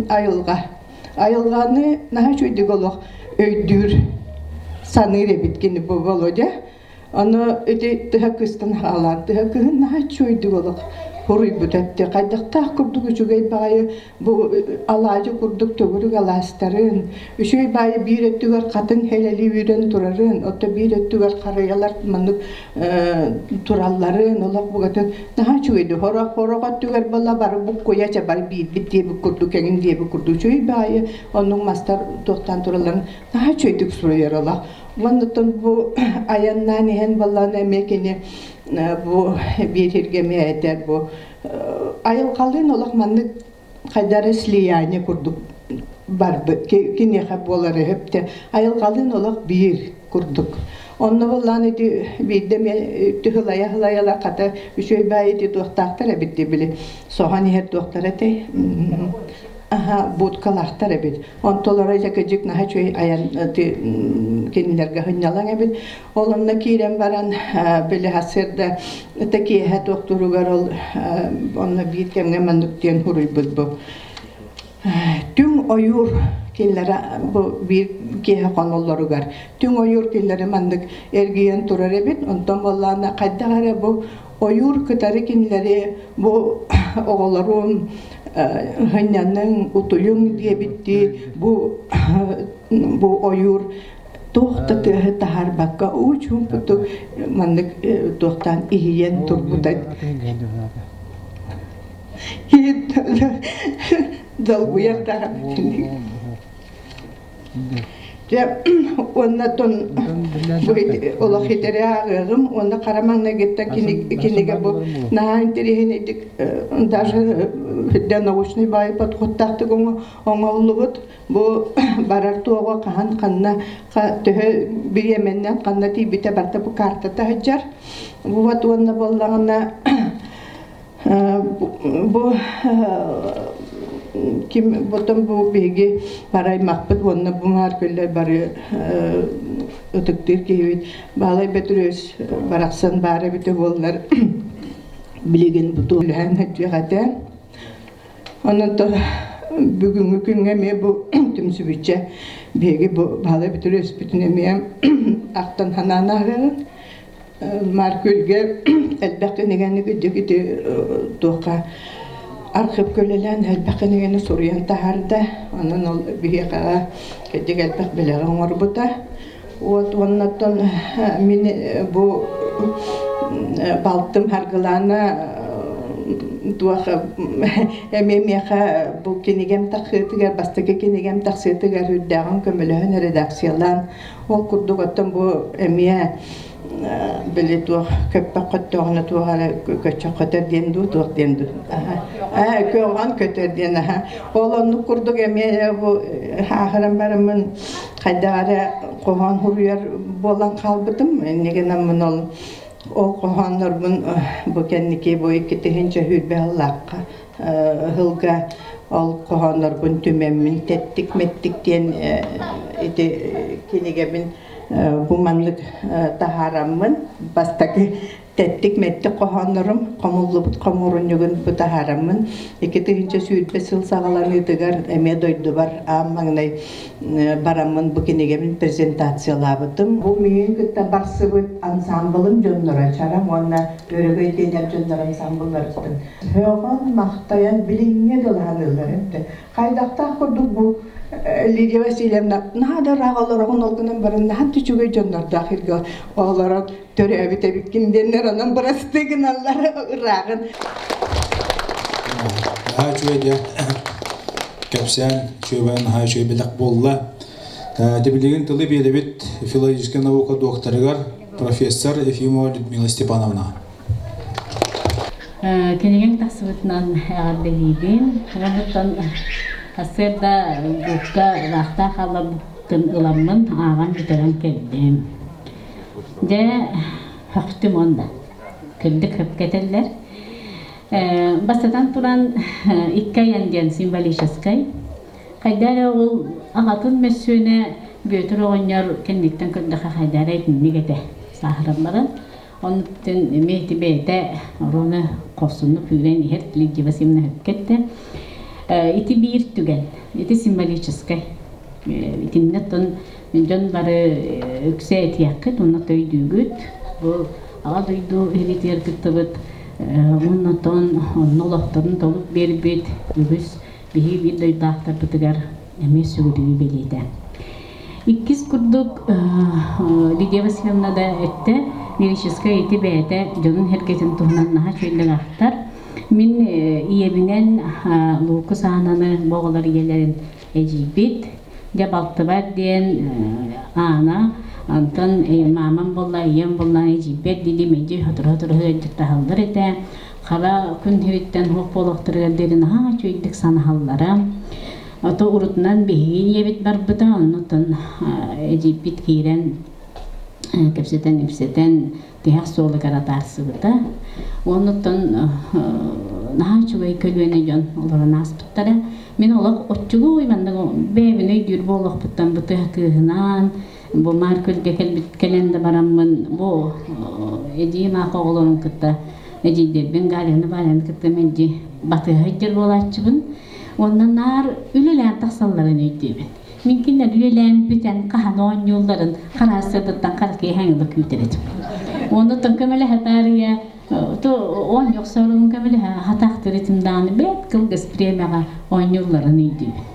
айылҕа. Айылҕаны наһаа үчүгэйдик олох өйдүүр, саныыр эбит кини бу Володя. Ону ити тыһа кыстан хаалаан, тыһа кыһын наһаа үчүгэйдик олох хоруйбут этти. Хайдахтаах курдук үчүгэй баҕайы Бу алаадьы курдук төгүрүк алаастарын, үчүгэй баайы биир өттүгэр хатыҥ хэлэлии үүрэн турарын, отто биир өттүгэр харыйалар маннык туралларын, олох бугатын наһаа үчүгэйдик хорох хорох өттүгэр буолла бары буккуйа ча бары биирбит диэбит курдук эҥин диэбит курдук үчүгэй баайы оннук мастар туохтаан туралларын наһаа үчүгэйдик суруйар олох. Уонна бу айаннаан иһэн буоллаҕына эмиэ кини бу биир сиргэ эмиэ этэр бу айылҕалыын олох маннык хайда эрэ слияние курдук барбыт киниэхэ буолар өһөптө айылҕалыын олох биир курдук онно буоллаан ити биирдэ эмиэ түһүлайа һылайала хата үчүгэй баайы ити туохтаахтар эбит дии били соһон иһэр туохтара этэй аха будкалаахтар эбит онтолоро дьэ кыдьык наһаа үчүгэй айан кинилэргэ сынньалаҥ эбит Ол онно киирэн баран били сарсыарда ыта киэһэ туохтууругар ол онно биир кэмҥэ маннык диэн суруйбут бу түҥ ойуур кинилэрэ бу биир киэһэ хоноллоругар түҥ ойуур кинилэри маннык эргийэн турар эбит онтон буоллаҕына хайдах эрэ бу ойуур кытары кинилэри бу оҕолорум сынньаныҥ утуйуҥ диэбиттии бу бу ойуур туох да тыаһы таһаарбакка уу чуумпутук маннык туохтаан иһийэн турбута долгуйар даҕаны Дьэ уонна тон бу олох итэри ааҕыаҕым уонна хара маҥнайгыттан кинигэ бу наһаа интэриэһинэйдик даже научный баайы подходтаахтык оҥоһуллубут Бу барар туоҕа хаһан ханна төһө бириэмэннэн ханна тиийбитэ барыта бу картата сылдьар. Вот уонна буоллаҕына бу ким потом бу биһиги бараймахпыт уонна бу маар күллэр бары ытыктыыр киһибит Баалай Бөтүрүөс барахсан баар эбитэ буоллар билигин бу туолуһан сылдьыах этэ. Онон то Бүгүҥҥү күҥҥэ эмиэ бу түмсүбүччэ биһиги бу Баһылай Бөтүрүөспүтүн эмиэ ахтан санаан ааһыаҕын. Маркүлгэ элбэх кинигэни кырдьык ити туохха архыыпка үлэлээн элбэх кинигэни суруйан таһаарда. Онон ол биһиэхэҕэ кырдьык элбэх бэлэҕи оҥорбута. Вот уоннаттан мин бу балтым Харгылаана туох эмиэ миэхэ бу кинигэм тахсыытыгар бастакы кинигэм тахсыытыгар үрдээҕин көмөлөһөн редакциялаан ол курдук оттон бу эмиэ били туох көппөх көттөҕүнэ туох эрэ көччөх көтөр диэн дуу туох диэн дуу аа көҕөн көтөр диэн аха ол оннук курдук эмиэ бу ааһыран бараммын хайдах эрэ хоһоон суруйар буолан хаалбытым инньэ гынаммын ол ол хоһооннорбун бу кэнники бу 2020 сыллаахха сылга ол хоһооннорбун түмэммин тэттик мэттик диэн ити кинигэбин бу маннык таһаараммын бастакы тэттик-мэттик хоһооннорум хомуллубут хомуурунньугун бу таһаараммын 2020 сыл саҕаланыытыгар эмиэ дойдубар аан маҥнай бараммын бу кинигэбин презентациялаабытым. Бу миигин кытта барсыбыт ансаамбылым дьонноро Чараҥ уонна Өрөгөй диэн дьоннор ансаамбылларыттан сөҕөн-махтайан билиҥҥэ дылы саныыллар эбит. Хайдахтаах курдук бу Лидия Васильевна наһаа да ыраах олороҕун ол гынан баран наһаа да үчүгэй дьоннордоох иргэ олорон төрөөбүт эбиккин диэннэр онон бырастыы гыналлар ырааҕын. Наһаа үчүгэй диэн кэпсээн үчүгэй наһаа үчүгэй бэлэх буолла. Билигин тылы биэрэбит филологическай наука докторыгар профессор Ефимова Людмила Степановна. Кинигэҥ тахсыбытынан эҕэрдэлиибин. Онуттан сарсыарда булка ыраахтаах хаалларбыппын ыламмын ааҕан бүтэрэн кэллим. Дьэ, хөхтүм уонна кырдьык хөпкө этэллэр. Бастатан туран, икки айан диэн символическай. Хайда эрэ ол аҕатын мөссүөнэ Бүөтүр оҕонньор кэнниттэн көрдөххө хайда эрэ итинник этэ сааһыран баран. Онтон эмиэ ити бэйэтэ оруону хорсуннук күүрэн иһэр Лидия Васильевна сөпкө эттэ. Ити биир түгэн, ити символическай. Итиннэ оттон дьон бары үксэ этиэххит уонна өйдүүгүт. Бу Аҕа дойду иһилитигэр кыттыбыт уонна оттон онно олохторун толук биэрбит үгүс биһиги биир дойдулаахтарбытыгар эмиэ сүгүрүйүү бэлиэтэ. Иккис курдук Лидия Васильевна да эттэ, лирическэй ити бэйэтэ дьонун сэргэтин туһунан наһаа үчүгэйдик ахтар. Мин ийэбинэн Луку Саананы бу оҕолор ийэлэрин эдьиийбит, дьэ балтыбар диэн Аана, онтон маамам буолла, ийэм буолла эдьиийбэр диди мэлдьи сотору-сотору ыалдьыттаһаллар этэ. Хара күн сириттэн суох буолуохтарыгар диэри наһаа үчүгэйдик санаһаллара. Ото урутунан биһиги ийэбит барбыта, оннуттан эдьиийбит киирэн кэпсэтэн-ипсэтэн тиһэх суолугар атаарсыбыта. Оннуттан наһаа үчүгэй көлүөнэ дьон олорон ааспыттара. Мин олох оччугуй маннык бэйэбин өйдүүр буолуохпуттан бу тыа кыыһынаан, бу Маар Күөлгэ кэлбит кэлэн да бараммын бу эдьиийим аах оҕолорун кытта эдьиийдэрбин Галяны Валяны кытта мэлдьи батыһа сылдьар буолааччыбын. Уонна наар үлэлээн тахсалларын өйдүүбүн. Мин кинилэр үлэлээн бүтэн хаһан оонньуулларын хараастыырдыттан хара киэһээҥи ыла күүтэр этим. Оннуттан көмөлөһө таарыйа то оонньуу охсорун көмөлөһө хатаахтыыр этим даҕаны бэрт кылгас бириэмэҕэ оонньуулларын өйдүүбүн.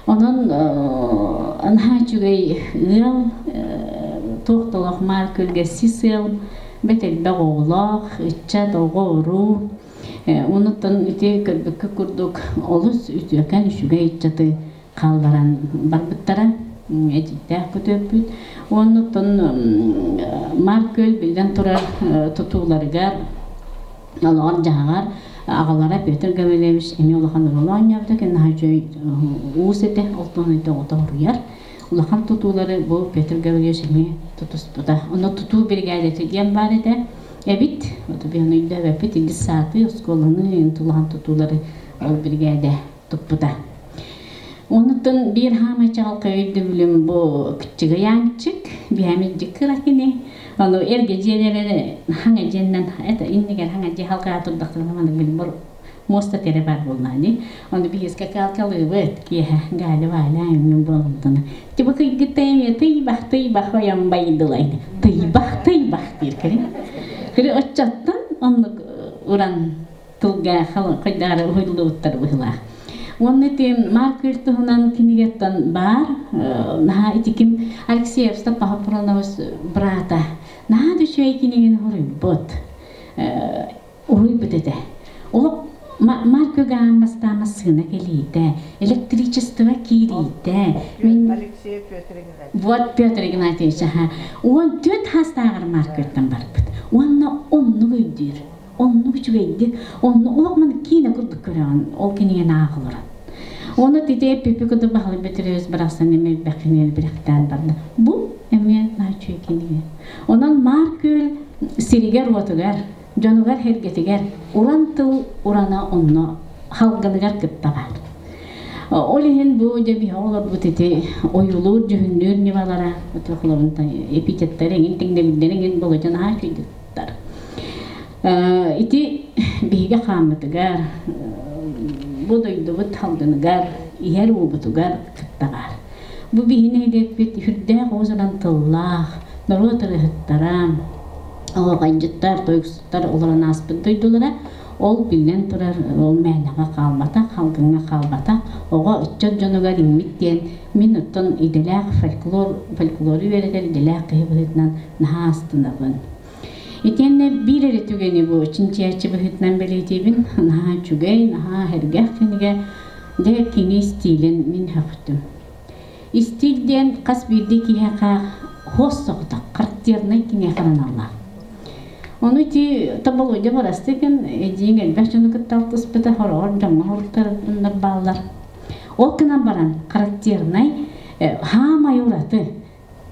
Онон наһаа үчүгэй ыал, туох да олох маар күлгэ сис ыал, бэрт элбэх оҕолоох, ыччат, оҕо-уруу. Онуттан ити көрбүккэ курдук олус үтүөкэн үчүгэй ыччаты хаалларан барбыттара. Эдьиийдээх көтүөппүт. Оннуттан Маар Күөл биллэн турар тутууларыгар олоҕор-дьаһаҕар аҕалара Петр Гаврильевич эмиэ улахан оруолу оонньообута. Кини наһаа үчүгэй уус этэ, ол туһунан оҕото хоруйар. Улахан тутуулары бу Петр Гаврильевич эмиэ тутуспута. Онно тутуу биригээдэтэ диэн баар этэ. Эбит, оту биһан өйдөөбөппүт, илдьи сааты, оскуоланы, тулахан тутуулары ол биригээдэ туппута. Онуттан биир хаамай чаҕылхай өйдөбүлүм бу кыччыгыйаанчык, биһэмилдьи кыра кини. Ону эргэ дьиэлэрэ хаҥа дьиэннэн, это иннигэр хаҥа дьиэ халҕаа турдахтарына маннык билим Муоста тирэ баар буоллаҕа Ону биһи скакалкалыыбыт киэһэ Галя Валя мин буолумтана. Типа кыйгытта эмиэ тыйбах тыйбах ойон байдылай тыйбах тыйбах диир кири. Кири оччоттон оннук уран тылга хайдаары уһуйлубуттар быһылаах. Уонна ити Марк Күл туһунан кинигеттан баар наһаа ити ким Алексеев Степанович брата наһаа да үчүгэй кинигини хоруйбут уһуйбут этэ. Олох Марко Гааммастаан массыына кэлиитэ, электричество киириитэ. Мин Алексей Петр Игнатьевич. Вот Петр Игнатьевич, аха. 14 хаастааҕар Маркөттөн барбыт. Уонна оннук өйдүүр. Оннук үчүгэйдик, онно олох маны киинэ курдук көрөҕүн, ол кинигэни ааҕа олорон. Уонна тите Пипи кытта Баһылай Бөтүрүөбүс барахсан эмиэ элбэх кинигэни бэлэхтээн барда. Бу эмиэ наһаа үчүгэй кинигэ. Онон Маар Күөл сиригэр-уотугар, дьонугар-сэргэтигэр уран тыл урана онно халгыныгар кытта баар. Ол иһин бу дьэ биһи олорбут ити ойуулуур, дьүһүннүүр ньымалара, эпитеттэр эҥин тэҥнэбиллэр эҥин болодьон наһаа үчүгэйдик Ити биһиги хааммытыгар, бу дойдубут халгыныгар, иһэр уубутугар кытта баар. Бу биһи нэһилиэкпит сүрдээх уус-уран тыллаах, норуот ырыаһыттара, оһуохайдьыттар, тойуксуттар олорон ааспыт дойдулара. Ол биллэн турар, ол мээнэҕэ хаалбатах, халгыҥҥа хаалбатах, оҕо, ыччат дьонугар иҥмит диэн мин оттон идэлээх фольклор, фольклору үөрэтэр идэлээх киһи быһыытынан наһаа астынабын. Итиэннэ биир эрэ түгэни бу чинчийээччи быһыытынан бэлиэтиибин. Наһаа үчүгэй, наһаа сэргэх кинигэ. Дьэ, кини истиилин мин сөхтүм. Истиил диэн хас биирдии киһиэхэ хос соҕотох, характернай киниэхэ аналлаах. Ону ити Тоболуодьа Барастыкин эдьиийиҥ элбэх дьону кытта алтыспыта, хороҕор дьоҥҥо хоруктарыннар бааллар. Ол гынан баран характернай, хаамай ураты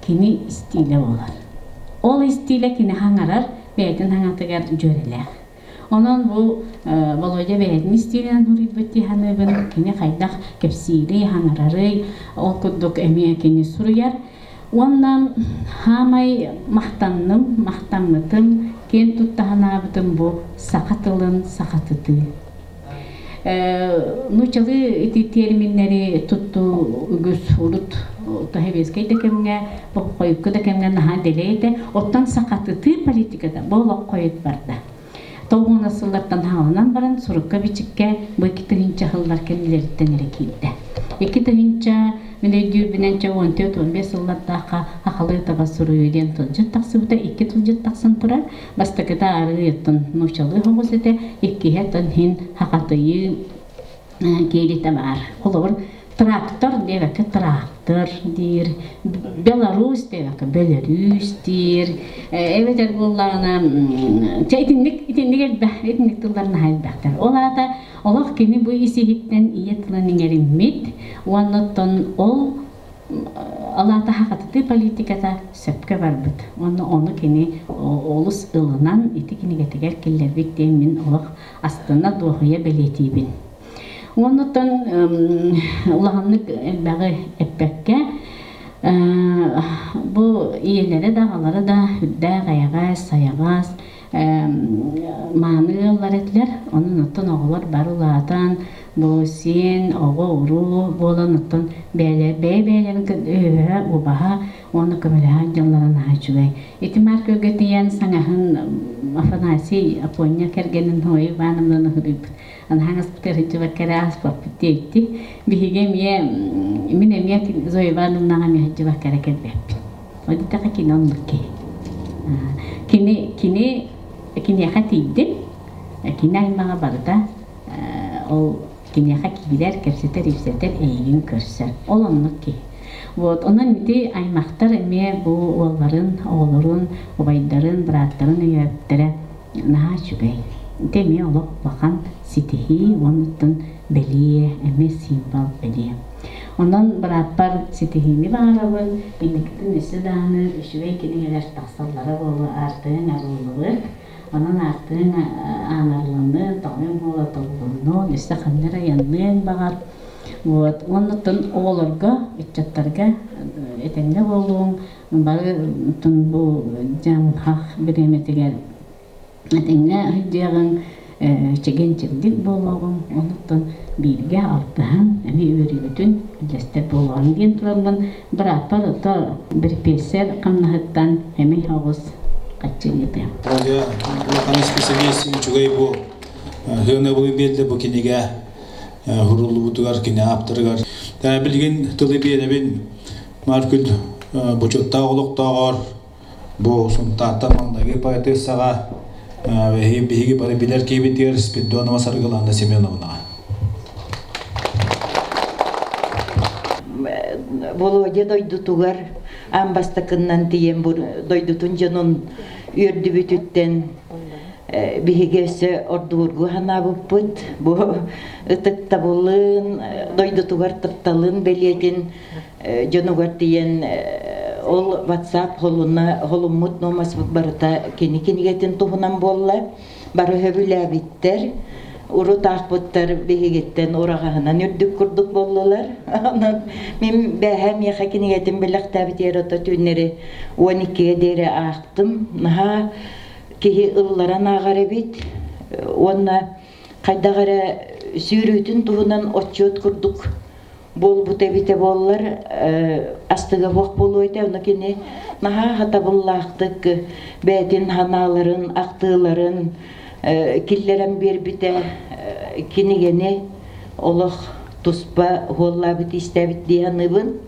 кини истиилэ буолар. Ол истиилэ кини хаҥарар, бэйэтин хаҥатыгар дьүөрэлээх. Онон бу Володя бэйэтин истиилинэн суруйбут дии саныыбын. Кини хайдах кэпсиирий, хаҥарарый, ол курдук эмиэ кини суруйар. Уонна хаамай махтанным, махтаммытым, киэн тутта санаабытым бу саха тылын сахатытыы. Нууччалыы ити терминнэри туттуу үгүс урут тоһебескэй да кэмҥэ, хойукку да кэмҥэ наһаа дэлэй этэ. Оттон сахатытыы политиката бу олох хойут барда. Тоҕуона сыллартан хааланан баран сурукка-бичиккэ бу 2000 сыллар кэннилэриттэн эрэ киирдэ. 2000 мин өйдүүрбүнэн чэ 14-15 сыллардаахха сахалыы таба суруйуу диэн тылдьыт тахсыбыта, икки тылдьыт тахсан турар. Бастакыта арыы оттон нууччалыы соҕус этэ, иккиһэ оттон иһин хахатыйыы киэлитэ баар. Холобур, трактор диэбэккэ трактор диир, Беларусь диэбэккэ Беларусь диир, эбэтэр буоллаҕына чэ итинник итинник элбэх итинник тыллар наһаа элбэхтэр. Ол аата олох кини бу ис иһиттэн ийэ тылын иҥэриммит уонна оттон ол Алаата хахатытыы политиката сөпкө барбыт. Уонна ону кини олус ылынан ити кинигэтигэр киллэрбит диэн мин олох астына дуоһуйа бэлиэтиибин. Уоннуттан улаханнык элбэҕи эппэккэ бу ийэлэрэ да аҕалара да үрдээх эйэҕэс, сайаҕас, мааны ыаллар этилэр. Онон оттон оҕолор бары улаатан, бу сиэн, оҕо, уруу буолан оттон бэйэ бэйэлэрин өйөһө, убаһа уонна көмөлөһө дьонноро наһаа үчүгэй. Ити Маркөйгө тиийэн саҥаһын Афанасий Апоня кэргэнин Зоя Ивановнаны ыһырыйбыт. Анаһаҥаспытыгар сылдьыбакка эрэ ааспаппыт диэбиттик. Биһиги эмиэ, мин эмиэ Зоя Ивановнаҕа эмиэ сылдьыбакка эрэ кэлбэппин. Ол диэтэххэ кини оннук киһи. Кини кини киниэхэ тиийдим. Кини аймаҕа барыта ол киниэхэ киирэр, кэпсэтэр, ипсэтэр, эйигин көрсөр. Ол оннук киһи. Вот, онон ити аймахтар эмиэ бу уолларын, оҕолорун, убайдарын, бырааттарын өйөөбүттэрэ наһаа үчүгэй. Ити эмиэ олох улахан ситиһии уонна бэлиэ, эмиэ символ бэлиэ. Онон бырааппар ситиһиини баҕарабын, инникитин өссө даҕаны үчүгэй кинигэлэр тахсаллара буолуо, аартыгыҥ арыллыбыт. Онон аартыгыҥ аанарланныын, тоҕойуҥ буола тобулуннун, өссө ханна эрэ айанныаҥ баҕар. Вот. Уонна оҕолорго, ыччаттарга этэҥҥэ буолуоҥ, бары бу дьаҥ-хах бириэмэтигэр этэҥҥэ сылдьыаҕыҥ. Чэгиэн-чэбдик буолуоҕуҥ, онуттан бииргэ алтыһан эмиэ үөрүүбүтүн үллэстэр буолуоҕуҥ диэн тураммын бырааппар ото бирпиэссэр хамнаһыттан эмиэ оҕус хаччыҥҥытыам. Оля, улахан исписэлиис үчүгэй бу сыанабылы биэрдэ бу кинигэ суруллубутугар кини ааптарыгар. Билигин тылы биэрэбин Маркүл бочуоттаах олохтооҕор Бу Сунтаартан маҥнайгы поэтессаҕа биһиги бары билэр киһибитигэр Спиридонова Саргылана Семеновнаҕа. Володя дойдутугар аан бастакыннан тиийэн дойдутун дьонун үөрдүбүтүттэн биһиги өссө ордугургу санаабыппыт. Бу ытыктабылын, дойдутугар тапталын бэлиэтин дьонугар тиийэн ол WhatsApp холуна холуммут нуомаспыт барыта кини кинигэтин туһунан буолла. Бары сөбүлээбиттэр. Урут аахпыттар биһигиттэн ураҕаһынан үрдүк курдук буоллулар. Онон мин бээһэ миэхэ кинигэтин бэлэхтээбитигэр ото түүннэри 12-гэ диэри аахтым. Наһаа киһи ылларан ааҕар эбит. Уонна хайдах эрэ сүүрүүтүн туһунан отчуот курдук буолбута эбитэ буоллар астыга суох буолуо этэ. Ону кини наһаа хатабыллаахтык бэйэтин санааларын, ахтыыларын киллэрэн биэрбитэ кинигэни олох туспа уоллаабыт истээбит дии саныыбын.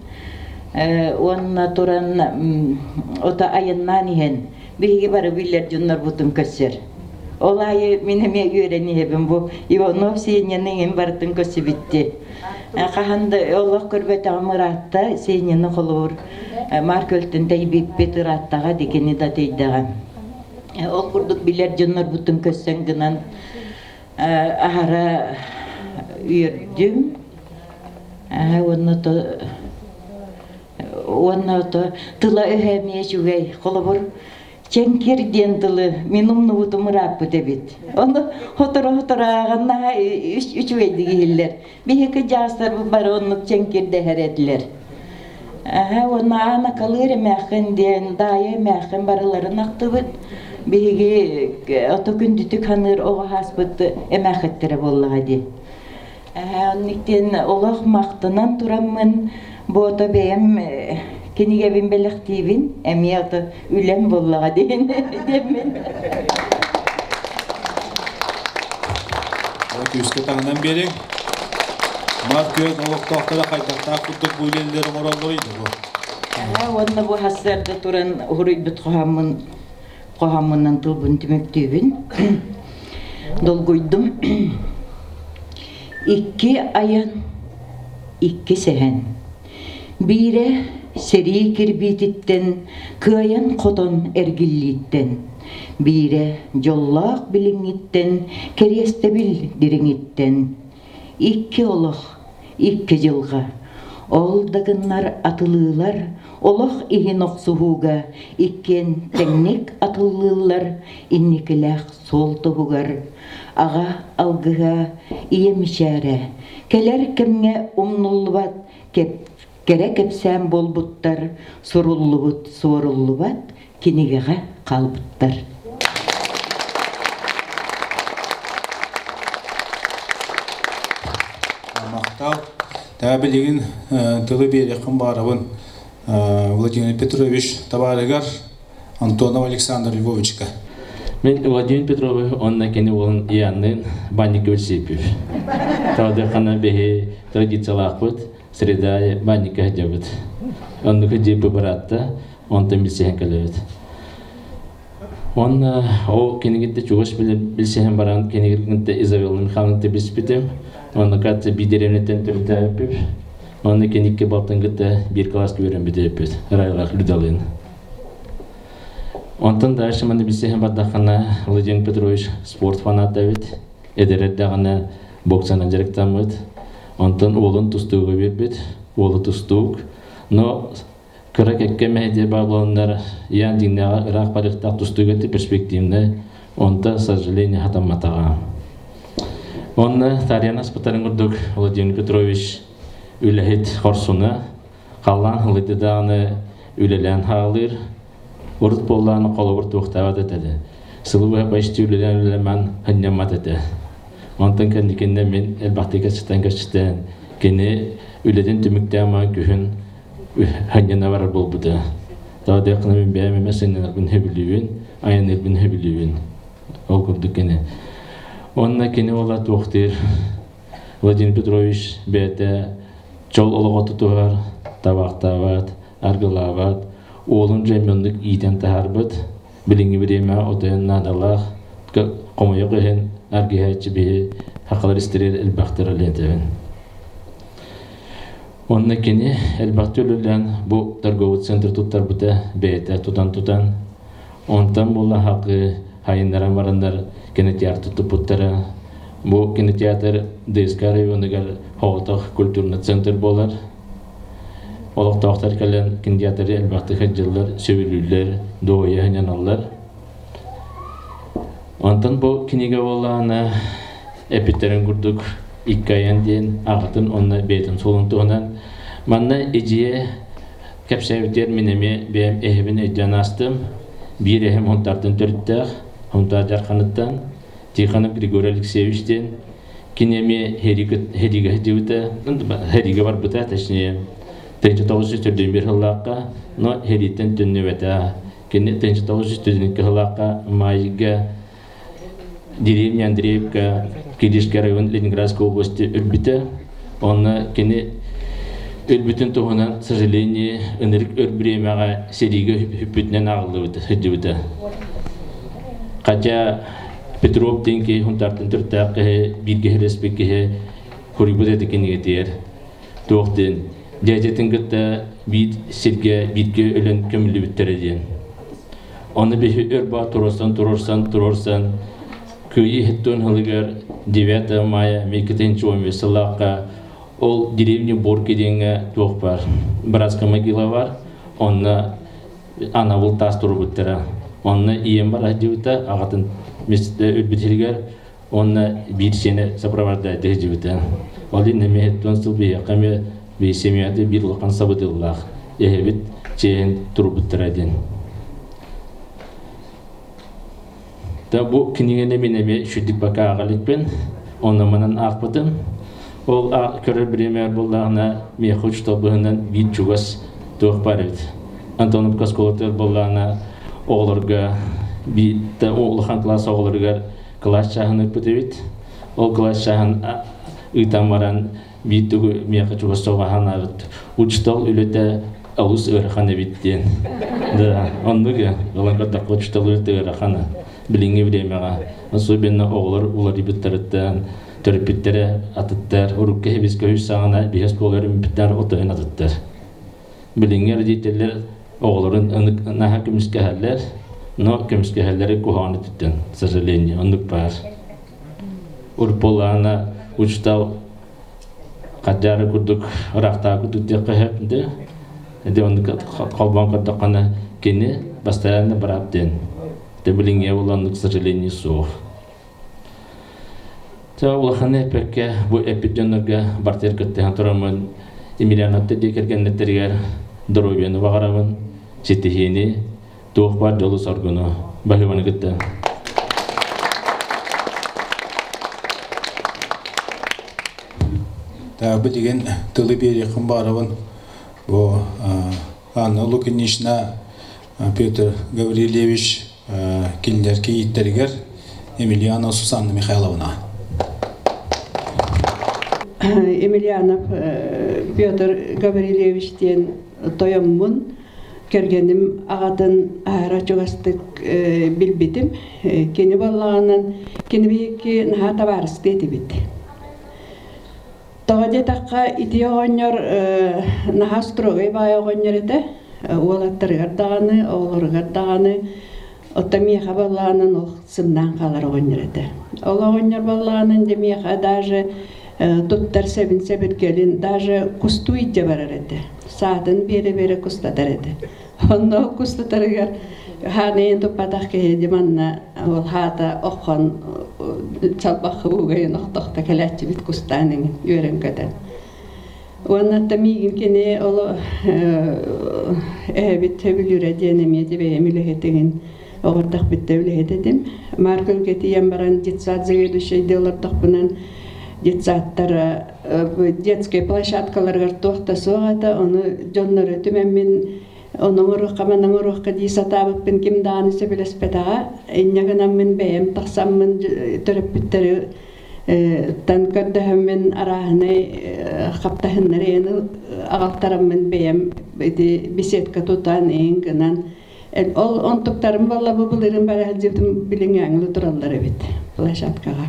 Уонна туран ото айаннаан иһэн биһиги бары биллэр дьоннорбутун көрсөр. Ол аайы мин эмиэ үөрэн иһэбин бу Иванов Сеняны иҥин барытын көрсүбүттү. Хаһан да олох көрбөтөҕүм ыраатта, Сеняны холобур Маркөлтөн тэйбиппит ырааттаҕа дикини да тейдэҕэ. Ол курдук билэр дьоннорбутун көрсөн гынан аһара үөрдүм. Уонна то уонна то тыла өһө эмиэ үчүгэй. Холобур Чэҥкир диэн тылы мин умнубутум ырааппыт эбит. Ону хоторо-хоторо ааҕан наһаа үчүгэйдик иһиллэр. Биһиги дьаастарбыт бары оннук чэҥкир дэһэр этилэр. Аһа уонна аанакалыыр эмээххин диэн Даайа эмээххин барыларын ахтыбыт. Биһиги ото күндүтүк ханыыр оҕо ааспыт эмээххиттэрэ буоллаҕа дии. Оннуктен олох махтанан тураммын бу ото бэйэм кинигэбин бэлэхтиибин эмиэ ото үлэм буоллаҕа диэн диэммин. Күүскэ таҥнан биэриҥ. Мар күөл олохтоохторо хайдахтаах курдук бу үлэлэри оҥороллоруй да бу? Уонна бу хассыарда туран уруйбут хоһооммун хоһооммунан тылбын түмүктүүбүн. Долгуйдум. Икки айан, икки сэһэн. Биирэ сэрии кирбиититтэн кыайан-хотон эргиллииттэн, биирэ дьоллоох билиҥҥиттэн кэриэстэбил дириҥиттэн. Икки олох, икки дьылҕа. Ол да гыннар атылыылар олох иһин охсуһууга иккиэн тэҥник атыллыыллар инникилээх суол туһугар аҕа алгыһа, ийэ мичээрэ кэлэр кэмҥэ умнуллубат кэрэ кэпсээн буолбуттар, суруллубут суоруллубат кинигэҕэ хаалбыттар. Махтал. Таа билигин тылы биэриэххин баарабын Владимир Петрович табаарыгар Антонов Александр Львовичка. Мен Владимир Петрович онна кини уолун Иоаннын Банников Сипев. Таадыхана биһи традициялаахпыт среда банника сылдьабыт. Оннука дьиэппи бараатта, онтон билсиһэн кэлэбит. Онна ол кинигитте чугас билсиһэн баран кинигитте Изабелла Михайловна билсипитим. Онна катта биидеремнеттен төрүттээбиппит. Онна киникке балтын кытта биир класска үөрэммит Райлах Людалын. Онтон дальше маны билсиһэн бардаххына Владимир Петрович спорт фаната эбит. Эдэр эрдэҕинэ боксанан дьарыктаммыт. Онтон уолун тустууга биэрбит. Уолу тустуук. Но кыра кэккэ мэһэйдиэ баар буоланнар, Ян дьиҥнээҕэ ыраах барыахтаах тустууга ити перспективнай, онто, к сожалению, хатамматаҕа. Онно Тарьяна аспытарын курдук Владимир Петрович үлэһит хорсуна, халлаан һылыйда даҕаны үлэлээн хаалыыр. Урут буоллаҕына холобур туохтаабат этэ. Сылы быһа почти үлэлээн үлэлэмэн ханньаммат этэ. Онтон кэнникиннэ мин элбэхтик кэччитэн-кэччитэн кини үлэтин түмүктээн маан күһүн ханньана барар буолбута. Тоҕо диэххинэ мин бэйэм эмэ сынньанарбын сөбүлүүбүн, айанныырбын сөбүлүүбүн. Ол курдук кини. Уонна кини уола туохтуур Владимир Петрович бэйэтэ чол олоҕо тутуһар, табаахтаабат, аргылаабат, уолун дьэ иитэн таһаарбыт. Билиҥҥи бириэмэҕэ отойон наадалаах, хомойуох иһин аргыһааччы биһи хахалар истэригэр элбэхтэр элиэтэбин. Онно кини элбэхтик үлэлээн бу торговый центр туттарбыта бэйэтэ тутан-тутан, онтон буолла хакы хайыннаран бараннар кинотеатр туппуттара. Бу кинотеатр ДСК районугар соҕотох культурный центр буолар. Олохтоохтор кэлэн кинотеатры элбэхтик сылдьаллар, сөбүлүүллэр, дуоһуйа сынньаналлар. Онтон бу кинигэ буоллаҕына эппиттэрин курдук икки айан диэн аҕатын уонна бэйэтин суолун туһунан. Манна эдьиийэ кэпсээбитигэр мин эмиэ бэйэм эһэбин өйдөөн аастым. Биир эһэм Һунтаартан төрүттээх, Һунтаар Дьарханыттан, Тихонов Григорий Алексеевич диэн. Кини эмиэ сэриигэ сылдьыбыта, сэриигэ барбыта, точнее, 1941 сыллаахха, но сэрииттэн төннүбэтэ. Кини 1942 сыллаахха Маайга деревня Андреевка Киришка район Ленинградской области өлбүтэ. Онно кини өлбүтүн туһунан, к сожалению, ынырык өр бириэмэҕэ сэриигэ сүппүтүнэн ааҕыллыбыта, сылдьыбыта. Хотя Петров диэн киһи Хунтаартан төрүттээх киһи, бииргэ сэлэспит киһи суруйбут этэ кинигэтигэр. Туох диэн, дьээдьэтин кытта биир сиргэ бииргэ өлөн көмүллүбүттэрэ диэн. Ону биһи өр баа туруорсан, туруорсан, туруорсан Кыайыы иһиттэн сылыгар 9 мая 2015 сыллаахха ол деревня Борки диэҥҥэ туох бар, братская могила бар, онно анабыл таас турбуттара. Онно ийэм бар сылдьыбыта, аҕатын өлбүт сиригэр, уонна биир сиэнэ сопровождать сылдьыбыта. Ол иһин эмиэ иһиттэн сыл биһиэхэ эмиэ биир семьята биир улахан сабыдыаллаах эһэбит чиэһин турбуттара диэн. Да бу кинигэни мин эмиэ үчүгдүк бака ааҕа иликпин, онно манан аахпытым. Ол көрөр бириэмэбэр буоллаҕына, миэхэ учуутал быһынан биир чугас туох баар эбит. Антоновка оскуолатыгар буоллаҕына, оҕолорго биир улахан кылаас оҕолоругар кылаас чааһын ыыппыт эбит. Ол кылаас чааһын ыытан баран биир тугу миэхэ чугас соҕаһан аабыт учуутал үлэтэ олус ыарахан эбит диэн. Да, оннук ылан көрдөххө учуутал үлэтэ ыарахана билиҥҥи бириэмэҕэ. Особенно оҕолор уларыйбыттарыттан, төрөппүттэрэ атыттар, урукку эһэбискэ үс саҕана биһи оскуола өрүммүттэр отойун атыттар. Билиҥҥи родителлэр оҕолорун наһаа көмүскэһэллэр, но көмүскэһэллэри куһаҕан өттүттэн, к сожалению, оннук баар. Урполаана учутал хадьаары курдук ыраахтааҕы курдук диэххэ сөп да ити оннук холбоон көрдөххүнэ кини постоянно быраап диэн те билиҥҥэ буолан к сожалению суох. Чэ улаханы эппэккэ бу эппит дьоннорго бартыгар кыттыһан тураммын Емельяновтар дьиэ кэргэннэригэр доруобуйаны баҕарабын, ситиһиини, туох баар дьолу-соргуну баһыыбаны кытта. Бу деген тылы биэриэххин баарабын. Бу Анна Лукинична, Петр Гаврильевич кинилэр кийииттэригэр Емельянова Сусанна Михайловна. Емельянов Петр Гаврильевич диэн тойоммун кэргэним аҕатын аһара чугастык билбитим. Кини буоллаҕынан, кини биһикки наһаа табаарыстыы этибит. Тоҕо диэтэххэ, ити оҕонньор наһаа строгай баай оҕонньор этэ. Уолаттарыгар даҕаны, оҕолоругар даҕаны. Оттон миэхэ буоллаҕынан ол сымнаан хаалар оҕонньор этэ. Ол оҕонньор буоллаҕынан дьэ миэхэ даже туттар сэбин сэбиргэлин даже кустуу илдьэ барар этэ. Саатын биэрэ-биэрэ кустатар этэ. Онно ол кустатарыгар хаанайын туппатах киһи дьэ манна ол хаата оххон чалбаххы уугайын охтохто кэлээччибит кустаан эҥин үөрэн көтөн. Уонна миигин кини ол эһэбит сөбүлүүрэ диэн эмиэ бэйэм үлэһитигин. Оҕордох бүттэ үлэһит этим. Маркөлгө тиийэн баран детсад заведующайдыы олордохпунан детсадтар детскай площадкаларыгар туох да суох этэ. Ону дьоннору түмэммин ону оҥоруохха, маны оҥоруохха дии сатаабыппын ким даҕаны сөбүлэспэтэҕэ. Инньэ гынаммын бэйэм тахсаммын төрөппүттэри тан көрдөһөммүн арааһынай хаптаһыннары аҕалтараммын бэйэм ити беседка тутан эҥин гынан ол онтуктарым буолла бу былырыын бара сылдьыбытым билиҥҥээҥҥи тураллар эбит площадкаҕа.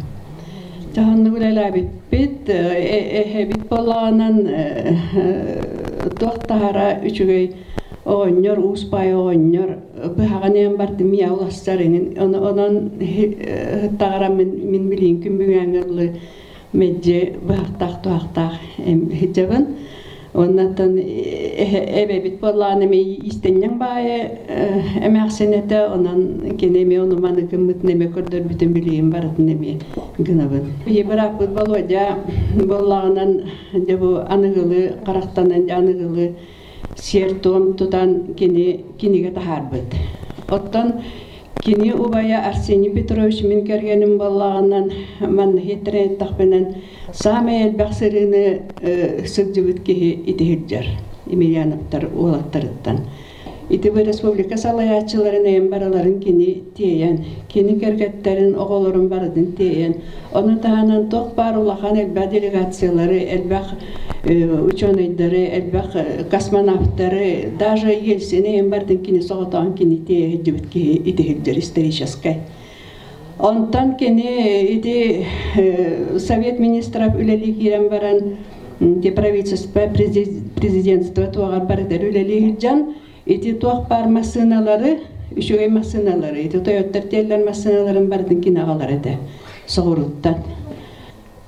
Дьоһуннук үлэлээбиппит, эһэбит буоллаҕынан туох таһара үчүгэй оҕонньор, уус баай оҕонньор быһаҕын иһэн бардым ийэ улассар эҥин онон таҕара мин мин билиин күн бүгүҥҥэ дылы мэлдьи быһахтаах туһахтаах сылдьабын. Оннаттан эбэбит буоллаҕына эмиэ иистэнньэҥ баайы эмээхсин этэ, онон кини эмиэ ону маны гыммытын эмиэ көрдөрбүтүн билигин барытын эмиэ гынабын. Биһи бырааппыт Володя буоллаҕынан дьэ бу аныгылыы харахтанан дьэ аныгылыы сиэр-туом тутан кини кинигэ таһаарбыт. Оттон кини убайа Арсений Петрович мин кэргэним буоллаҕынан манна иһиттэрэн эттэхпинэн саамай элбэх сырыыны сылдьыбыт киһи ити сылдьар Емельяновтар уолаттарыттан. Ити бу республика салайааччыларын эйэн барыларын кини тиэйэн, кини кэргэттэрин, оҕолорун барытын тиэйэн, ону таһынан туох баар улахан элбэх делегациялары, элбэх ученайдары, элбэх космонавтары, даже Ельцини эйэн барытын кини соҕотоҕун кини тиэйэ сылдьыбыт киһи ити сылдьар историческай. Онтон кини ити Совет министров үлэлии киирэн баран ити правительство, президентство туоҕар барытар үлэлии сылдьан ити туох баар массыыналары, үчүгэй массыыналары, ити тойоттор тиэллэр массыыналарын барытын кини аҕалар этэ соҕурууттан.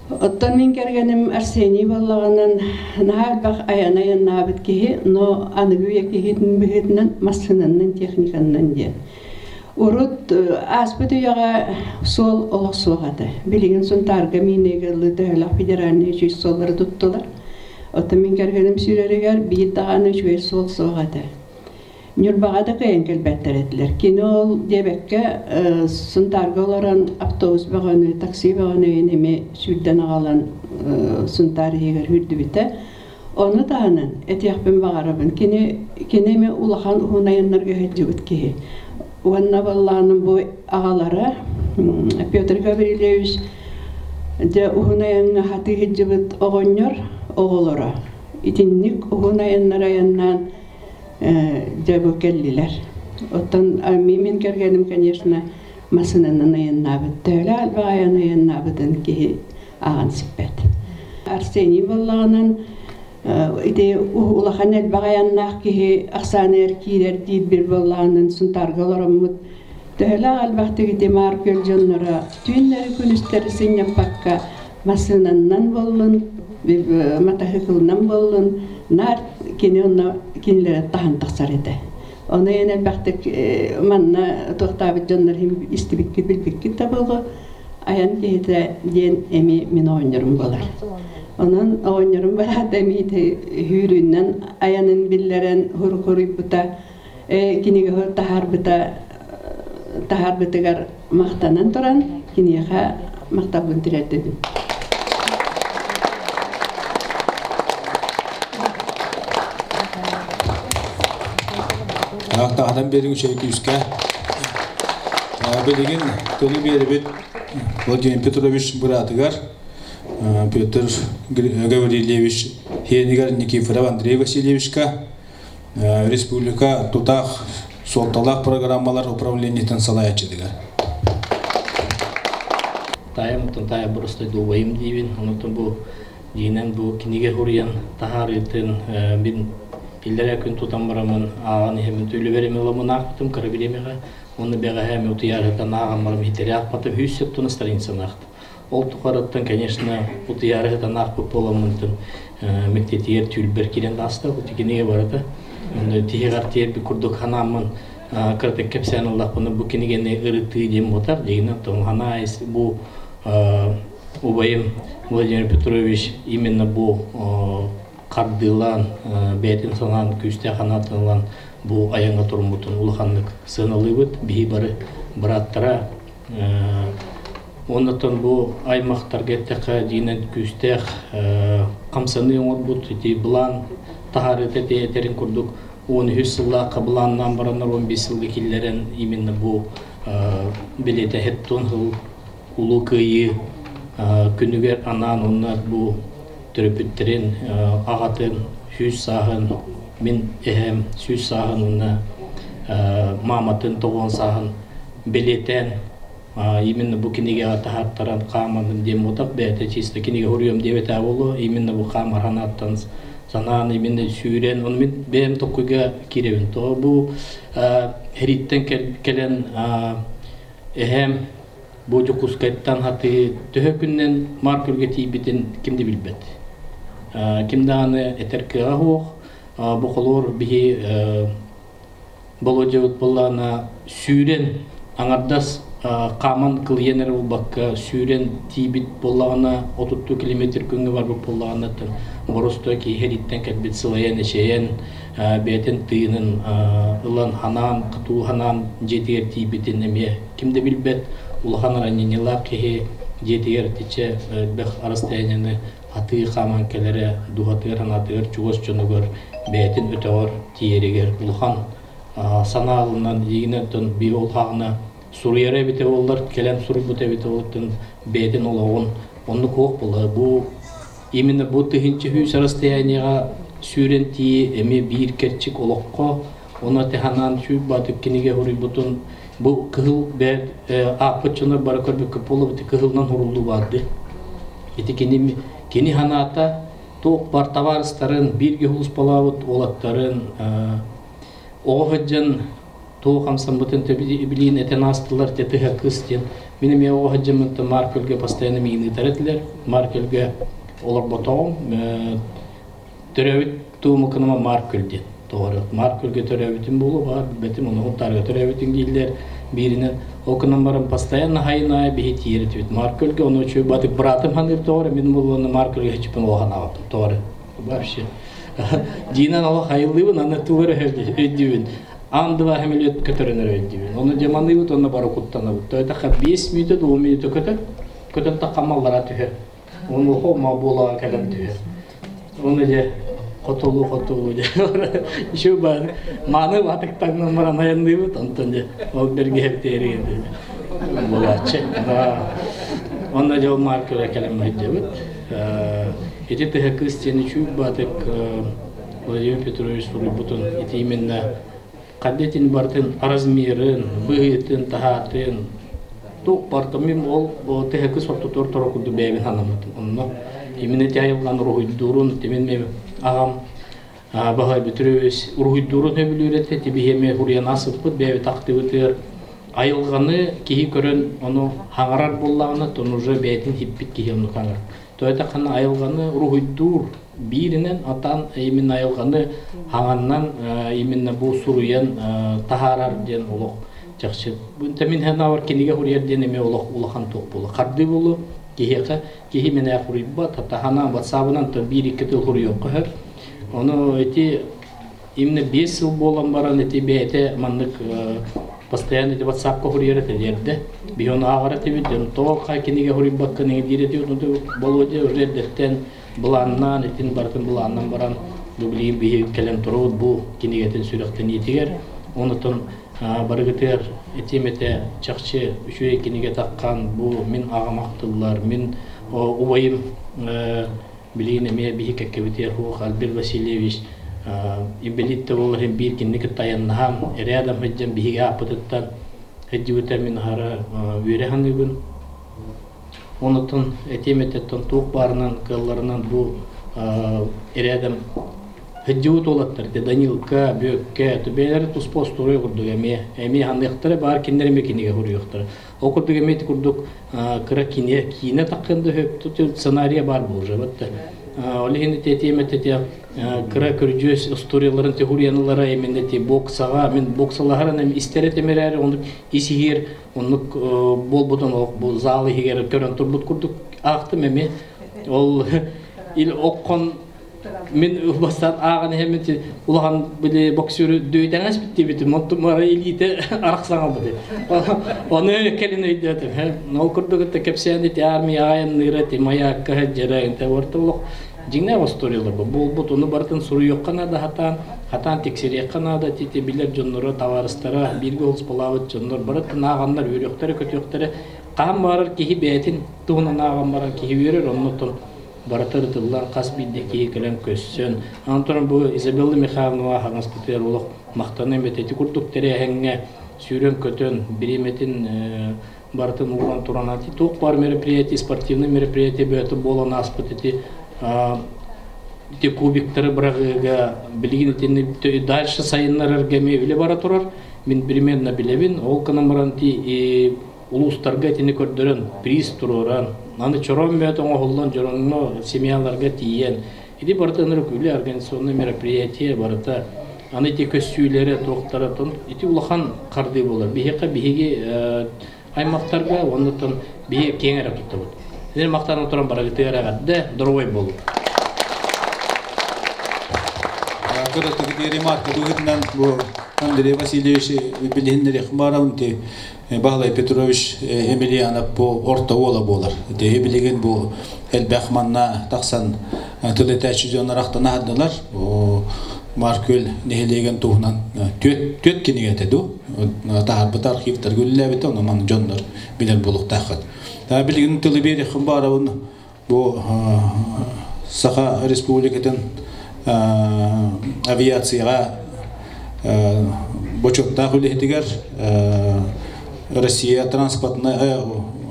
Оттон мин кэргэним Арсений буоллаҕынан наһаа элбэх айан айаннаабыт киһи, но аныгы үйэ киһитин быһыытынан массыынанан, техниканан диэн. Урут ааспыт үйэҕэ суол олох суох этэ. Билигин Сунтаарга миинэйгэ ыллыы төһөлөөх федеральнай үчүгэй суоллары туттулар. Оттон мин кэргэним сүүрэригэр биир даҕаны үчүгэй суол суох этэ. Ньурбаҕа да кыайан кэлбэттэр этилэр. Кини ол диэбэккэ Сунтаарга олорон автобус бөҕөнү, такси бөҕөнү эмиэ сүүрдэн аҕалан Сунтаар иһигэр сүүрдүбүтэ. Ону таһынан этиэхпин баҕарабын, кини кини эмиэ улахан уһун айаннарга сылдьыбыт киһи. Уонна баллааным бу аҕалара Петр Гаврильевич дьэ уһун айаҥҥа хатыы сылдьыбыт оҕонньор оҕолоро. Итинник уһун айаннар айаннаан дьэ бу кэллилэр. Оттон мин кэргэним, конечно, массыынанан айаннаабыт. Төһөлөөх элбэх айан айаннаабытын киһи ааҕан сиппэт. Арсений буоллаҕынан ити улахан элбэх айаннаах киһи ахсааныгар киирэр диир бир буоллаҕынан Сунтаарга олороммут төһөлөөх элбэхтик ити Маар Күөл дьонноро түүннэри күнүстэри сынньаппакка массыынаннан буоллун, матаһыыкылынан буоллун, наар кини онно кинилэри таһан тахсар этэ. Ону эн элбэхтик манна туохтаабыт дьоннор истибиккит, билбиккит да буолуо, айан киһитэ диэн эми мин оҕонньорум буолар. Онон оҕонньорум бараата эмиэ хүүрүүнэн айанын биллэрэн хуруйбута, кинигэ таһаарбыта таһаарбытыгар махтанан туран киниэхэ махталбын тириэрдэбин. Таһынан биэриҥ үчүгэй күүскэ. Билигин тылы биэрбит Владимир Петрович быраатыгар Петр Гаврильевич Хенигер Никифоров Андрей Васильевичка республика тутаах суолталаах программалар управлениетын салайааччытыгар. Таайым оттон таайа боростой дуубайым диибин. Онон бу дьиинэн бу кинигэ хуруйан таһаарыытын мин иллэрээ күн тутан бараммын ааҕан иһэммин төлүбэр эми ыламмын аахпытым кыра бириэмэҕэ уонна бэҕэһээ эми утуйаарыттан ааҕан барам иһитэри аахпатым 100 септуна страницаны аахтым. Ол тухарыттан, конечно, утуйаары сытан аахпыт буоламмынтын мэктиэтигэр түүлбэр киирэн ааста. Бу кинигэ барыта. Онно тиһэҕэр тиэрбит курдук ханааммын кыратык кэпсээн ыллахпына бу кинигэни ырытыы диэн буотар. Дьиҥинэн ханаа бу убайым Владимир Петрович именно бу хардыылаан бэйэтин санаан күүстээх санаатын ылан. бу айаҥҥа туруммутун улаханнык сыаналыыбыт. Биһи бары бырааттара Оннотон бу аймахтарга эттэххэ дьиҥинэн күүстээх хамсаныы оҥорбут ити былаан таһаарыыта этэрин курдук 13 сыллаахха былааннаан бараннар 15 сылга киллэрэн именно бу билиэтэ хеттон сыл Улуу Кыайыы күнүгэр анаан уонна бу төрөппүттэрин аҕатын 100 сааһын, мин эһэм 100 сааһын уонна мааматын 90 сааһын бэлиэтээн именно бу кинигэҕэ таһааттаран хааманным диэн буолтах бэйэтэ чисто кинигэ суруйуом диэбэтэ буолуо именно бу хаамар санааттан санаан именно сүүрэн ону мин бэйэм толкуйга киирэбин тоҕо бу эриттэн кэлэн эһэм бу Дьокуускайтан хатыы төһө күннэн Маар Күөлгэ тиийбитин ким да билбэт. Ким даҕаны этэр кыаҕа суох. Бу холуур биһи Болуодьабыт буоллаҕына сүүрэн аҥардас хааман кылыйан эрэ буолбакка сүүрэн тиийбит буоллаҕына 32 километр күҥҥэ барбыт буоллаҕына боростуой киһи эриттэн кэлбит сылайан эчэйэн бэйэтин тыынын ылан ханаан хатуу ханаан дьиэтигэр тиийбитин эмиэ ким да билбэт улахан ранениелаах киһи дьиэтигэр итиччэ элбэх расстоянияны атыы хааман кэлэрэ дууһатыгар санаатыгар чугас дьонугар бэйэтин өтөҕөр тиийэригэр улахан санаа ылынан иигинэн биир ол хаҕына суруйара эбитэ буоллар кэлэн суруйбута эбитэ буоллар бэйэтин олоҕун оннук уох буолла бу именно бу 1100 расстоянияҕа сүүрэн тиийи эмиэ биир кэрчик олоххо ону тэһанаан сүүрбатык кинигэ суруйбутун бу кыһыл бэт ааппыт дьонор бары көрбүккэ буолабыт кыһылынан хуруллуу баарды ити кини кини ханаата туох бар табаарыстарын бииргэ улуспалаабыт уолаттарын оҕо сылдьан туох хамсаммытын билиин этэн аастылар тетыһа кыс диэн мин эмиэ оҕо сылдьаммыттан Маар Күөлгэ постоянно миигин ыытар этилэр Маар Күөлгэ олорботоҕум төрөөбүт туумуканыма Маар Күөл диэн тоҕо Маар Күөлгэ төрөөбүтүм буолуо баар билбэтим ону Хунтаарга төрөөбүтүм дииллэр бииринэн ол гынан баран постоянно хайын аайы биһи тиийэр этибит Маар Күөлгэ ону үчүгэй батык быраатым ханыыр тоҕо мин буолуону Маар Күөлгэ хичиппин улахан аҕаппын тоҕо вообще Динан олох айыллыыбын аны тугу эрэ өйдүүбүн аан два самолет көтөрөн эрэ өйдүүбүн ону дьаманыыбыт уонна бары куттанабыт тойтаха 5 мүнүүтэ 2 мүнүүтэ көтөр көтөн таххамаллара түһэр Ону хома буола кэлэн түһэр. Ону дьэ хотулу хотулу дьэ еще баар мааны батыктаҥнан баран айанныыбыт онтон дьэ ол бэргэһэбитигэр буолааччы онно дьэ ол маркера кэлэн сылдьабыт ити тыһа кыыс диэн үчүгэй баатык Владимир Петрович суруйбутун ити именно Хаддетин барытын размерын, быһыытын, таһаатын туох барыта мин ол тэһэки сортотугар тура курдук бэйэбин санаммытым. Онно именно ити айылҕан уруһуйдуурун, тимин мен аҕам Баһылай Петрович уруһуйдуурун сөбүлүүр этэ, тибиһиэми уруйан асыппыт, бэйэбит ахтыбытыгар айылҕаны киһи көрөн ону хаҥарар буоллаҕына, тон уже бэйэтин хиппит киһи онну хаҥар. Тойтаххана айылҕаны уруһуйдуур бииринэн атан именно айылҕаны хаҥаннан именно бу суруйан таһаарар диэн олох чахчы. Мин ханабар кинигэ суруйар диэн эмиэ олох улахан туох буолу. Хардыы буолу киһиэхэ киһи мене хуруйбат, тахана ватсабынан то биир-икки тыл хуруйуохха сөп. Ону ити именно 5 сыл буолан баран ити бэйэтэ маннык постоянно ити ватсапка хуруйар этэ диэрдэ. Биһи ону ааҕар этибит, дьон тоҕо хай кинигэ хуруйбаккын диир этибит, Володя уже эрдэттэн былааннаан, итин барытын былааннан баран бу билигин биһи кэлэн турабыт бу кинигэтин сүрэхтэниитигэр. Онутун барыгытыгар этиэм этэ чахчы үчүгэй кинигэ таххан бу мин аҕам ахтыллар, мин убайым билигин эмиэ биһи кэккэбитигэр хуох Альберт Васильевич инбэлиит да буоллар биир кинини кытта айаннаһан рядом сылдьан биһиги ааппытыттан сылдьыбыта мин аһара үөрэ саныыбын. Онутун этиэм этэттэн туох баарынан кыалларынан бу рядом сылдьыбыт уолаттар Данилка, Бүөккэ, бэйэлэрэ туспа остуоруйа курдук эмиэ эмиэ ханыахтара баар кинилэр эмиэ кинигэ суруйуохтара. Ол курдук эмиэ ити курдук кыра киинэ киинэ таххын да сөп сценарийа баар буолар вот ол иһин ити этиэм этэ кыра көрдьүөс историяларын теорияналара именно ти боксаҕа мин боксалаһаран эми истэр этим эрээри оннук ис иһигэр оннук буолбутун бу зал иһигэр көрөн турбут курдук аахтым эми ол ил окхон Мин бастаан ааҕан иһэммин улахан били боксеру дөйтэҥэс диэбитим, онтум арай илиитэ арахсан хаалбыт. Ону кэлин өйдөөтүм. Ол курдук это кэпсээн ити армияҕа айанныыра, ити маякка сылдьара, интэ орто олох дьиҥнээх остуоруйалар буолбут. Ону барытын суруйуохха наада хатаан, хатаан тиксэриэххэ наада. Ити билэр дьонноро, табаарыстара, бииргэ олуспалаабыт дьоннор барытын ааҕаннар үөрүөхтэрэ-көтүөхтэрэ. Хаһан баҕарар киһи бэйэтин туһунан ааҕан баран киһи үөрэр, оннуттан барыта ырытыллан хас биирдии киһи кэлэн көссөн. Аны туран бу Изабелла Михайловна хаҥаспытыгар олох махтаныам этэ. Ити курдук тэрээһиҥҥэ сүүрэн-көтөн, бириэмэтин барытын ууран туран ити туох баар мероприятие, спортивный мероприятие бөҕөтө буолан ааспыт ити ити кубиктары быраҕыыга билигин итини дальше сайыннарарга эмиэ үлэ бара турар. Мин примерно билэбин. Ол гынан баран ити улуустарга итини көрдөрөн, приз туруоран, аны чороон мөт оҥоһуллан дьоҥҥо, семьяларга тиийэн, ити барыта ынырык үлэ, организационное мероприятие барыта, аны ити көссүүлэрэ, туохтара, ити улахан хардыы буолар. Биһиэхэ биһиги аймахтарга уонна биһиги киэҥ эрэ туттабыт. Итини махтанан туран барыгытыгар эҕэрдэ, доруобай буолуҥ. Кыратык ремарка быһыытынан бу Андрей Васильевич билиһиннэриэх баарабын ти Баһылай Петрович Емельянов бу орто уола буолар. Ити билигин бу элбэх манна тахсан тыл этээччи дьоннор ахтан аһардылар. Маркөл нэһилиэгин туһунан түөт түөт кинигэтэ ду таһарбыт архивтарга үлэлээбитэ онон маны дьоннор билэр буолуохтааххыт. Билигин тылы биэриэххин баарабын бу Саха Республикатын авиацияҕа бочуоттаах үлэһитигэр Россия транспортнай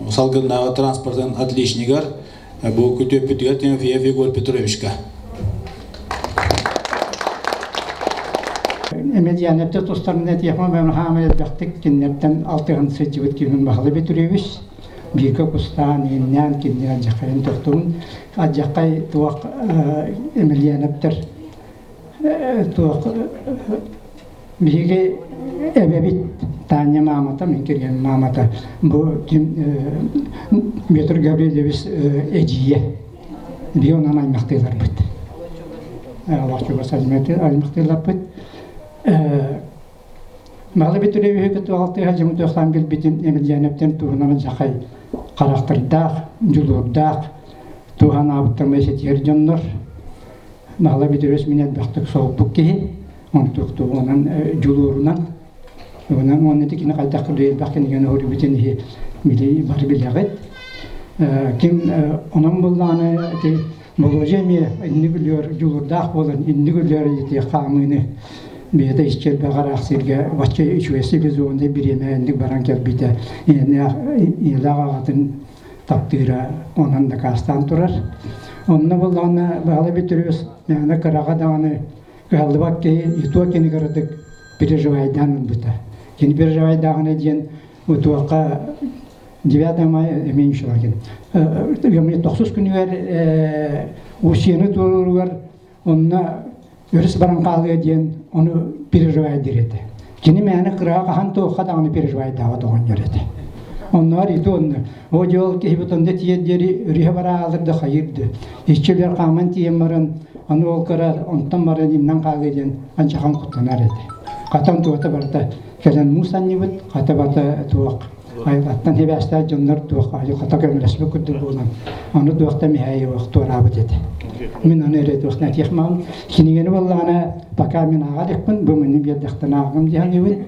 салгыннааҕы транспортын отличнигар бу күтүөппүтүгэр Тимофеев Егор Петровичка. Эмельяновтар тустарынан этиэхмэ мен хаамай элбэхтик кинилэртэн алтыһан сылдьыбыт киһим Баһылай Петрович бииргэ кустаан, ииннээн кинини алдьархайын тохтуун алдьархай туох Емельяновтар туох биһиги эбэбит Таня маамата, мин кэргэним маамата бу ким Петр Гаврильевич эдьиийэ биһи онон аймахтыыларбыт. Олох чугас аймахтыыларбыт. Малы Петровиһы кытта алтыһа дьоҥ билбитин Емельяновтан туһунан дьахай харахтардаах, дьулуурдаах, туһанаабыттан ситиһэр дьоннор. Малы Петрович мин элбэхтик соһуппут киһи, онтуктугунан дьулуурунан Онон уонна ити кини хайдах курдук элбэх кинигэни оһорбутун иһи били бары билэҕит. Ким онон буллаҕына ити Болуодьа эмиэ инник үлүөр дьулуурдаах буолан инник үлүөр ити хаамыыны бэйэтэ исчербэҕэр араах сиргэ бачча үчүгэй цивилизованнай бириэмэ инник баран кэлбитэ ийэлээх аҕатын таптыыра онон дакаастаан турар. Онно буоллаҕына Баһылай Бүттүрүөс мээнэ кыраҕа даҕаны кыһаллыбат киһи и то кини кыратык переживайдаан ылбыта. Кини переживайдааҕына диэн утуохха 9 мая эмиэ Шлагин. Тохсус күнүгэр Усияны туоруругар онно өрүс баран хаалыа диэн ону переживайдыр этэ. Кини мээнэ кыраҕа хаһан туохха даҕаны переживайдаабат оҕонньор этэ. Онноор ити онно о дьол киһибит онно тиийэр диэри өрүһэ бараалар да хайыыр да. Иччилэр хааман тиийэн баран аны ол кыра онтон баран иннан хаалыа диэн анчахан куттанар этэ. Хатан туота барыта кэлэн муус анньыбыт, хата бата туох айылҕаттан сибээстээх дьоннор туох айылҕата көмөлөспүт курдук буолан ону туохта миһээйи туораабыт этэ. Мин ону эрэ туох этиэх маҕын кинигэни буоллаҕына пока мин ааҕа иликпин бу мини биэрдэхтэн ааҕым дии саныыбын.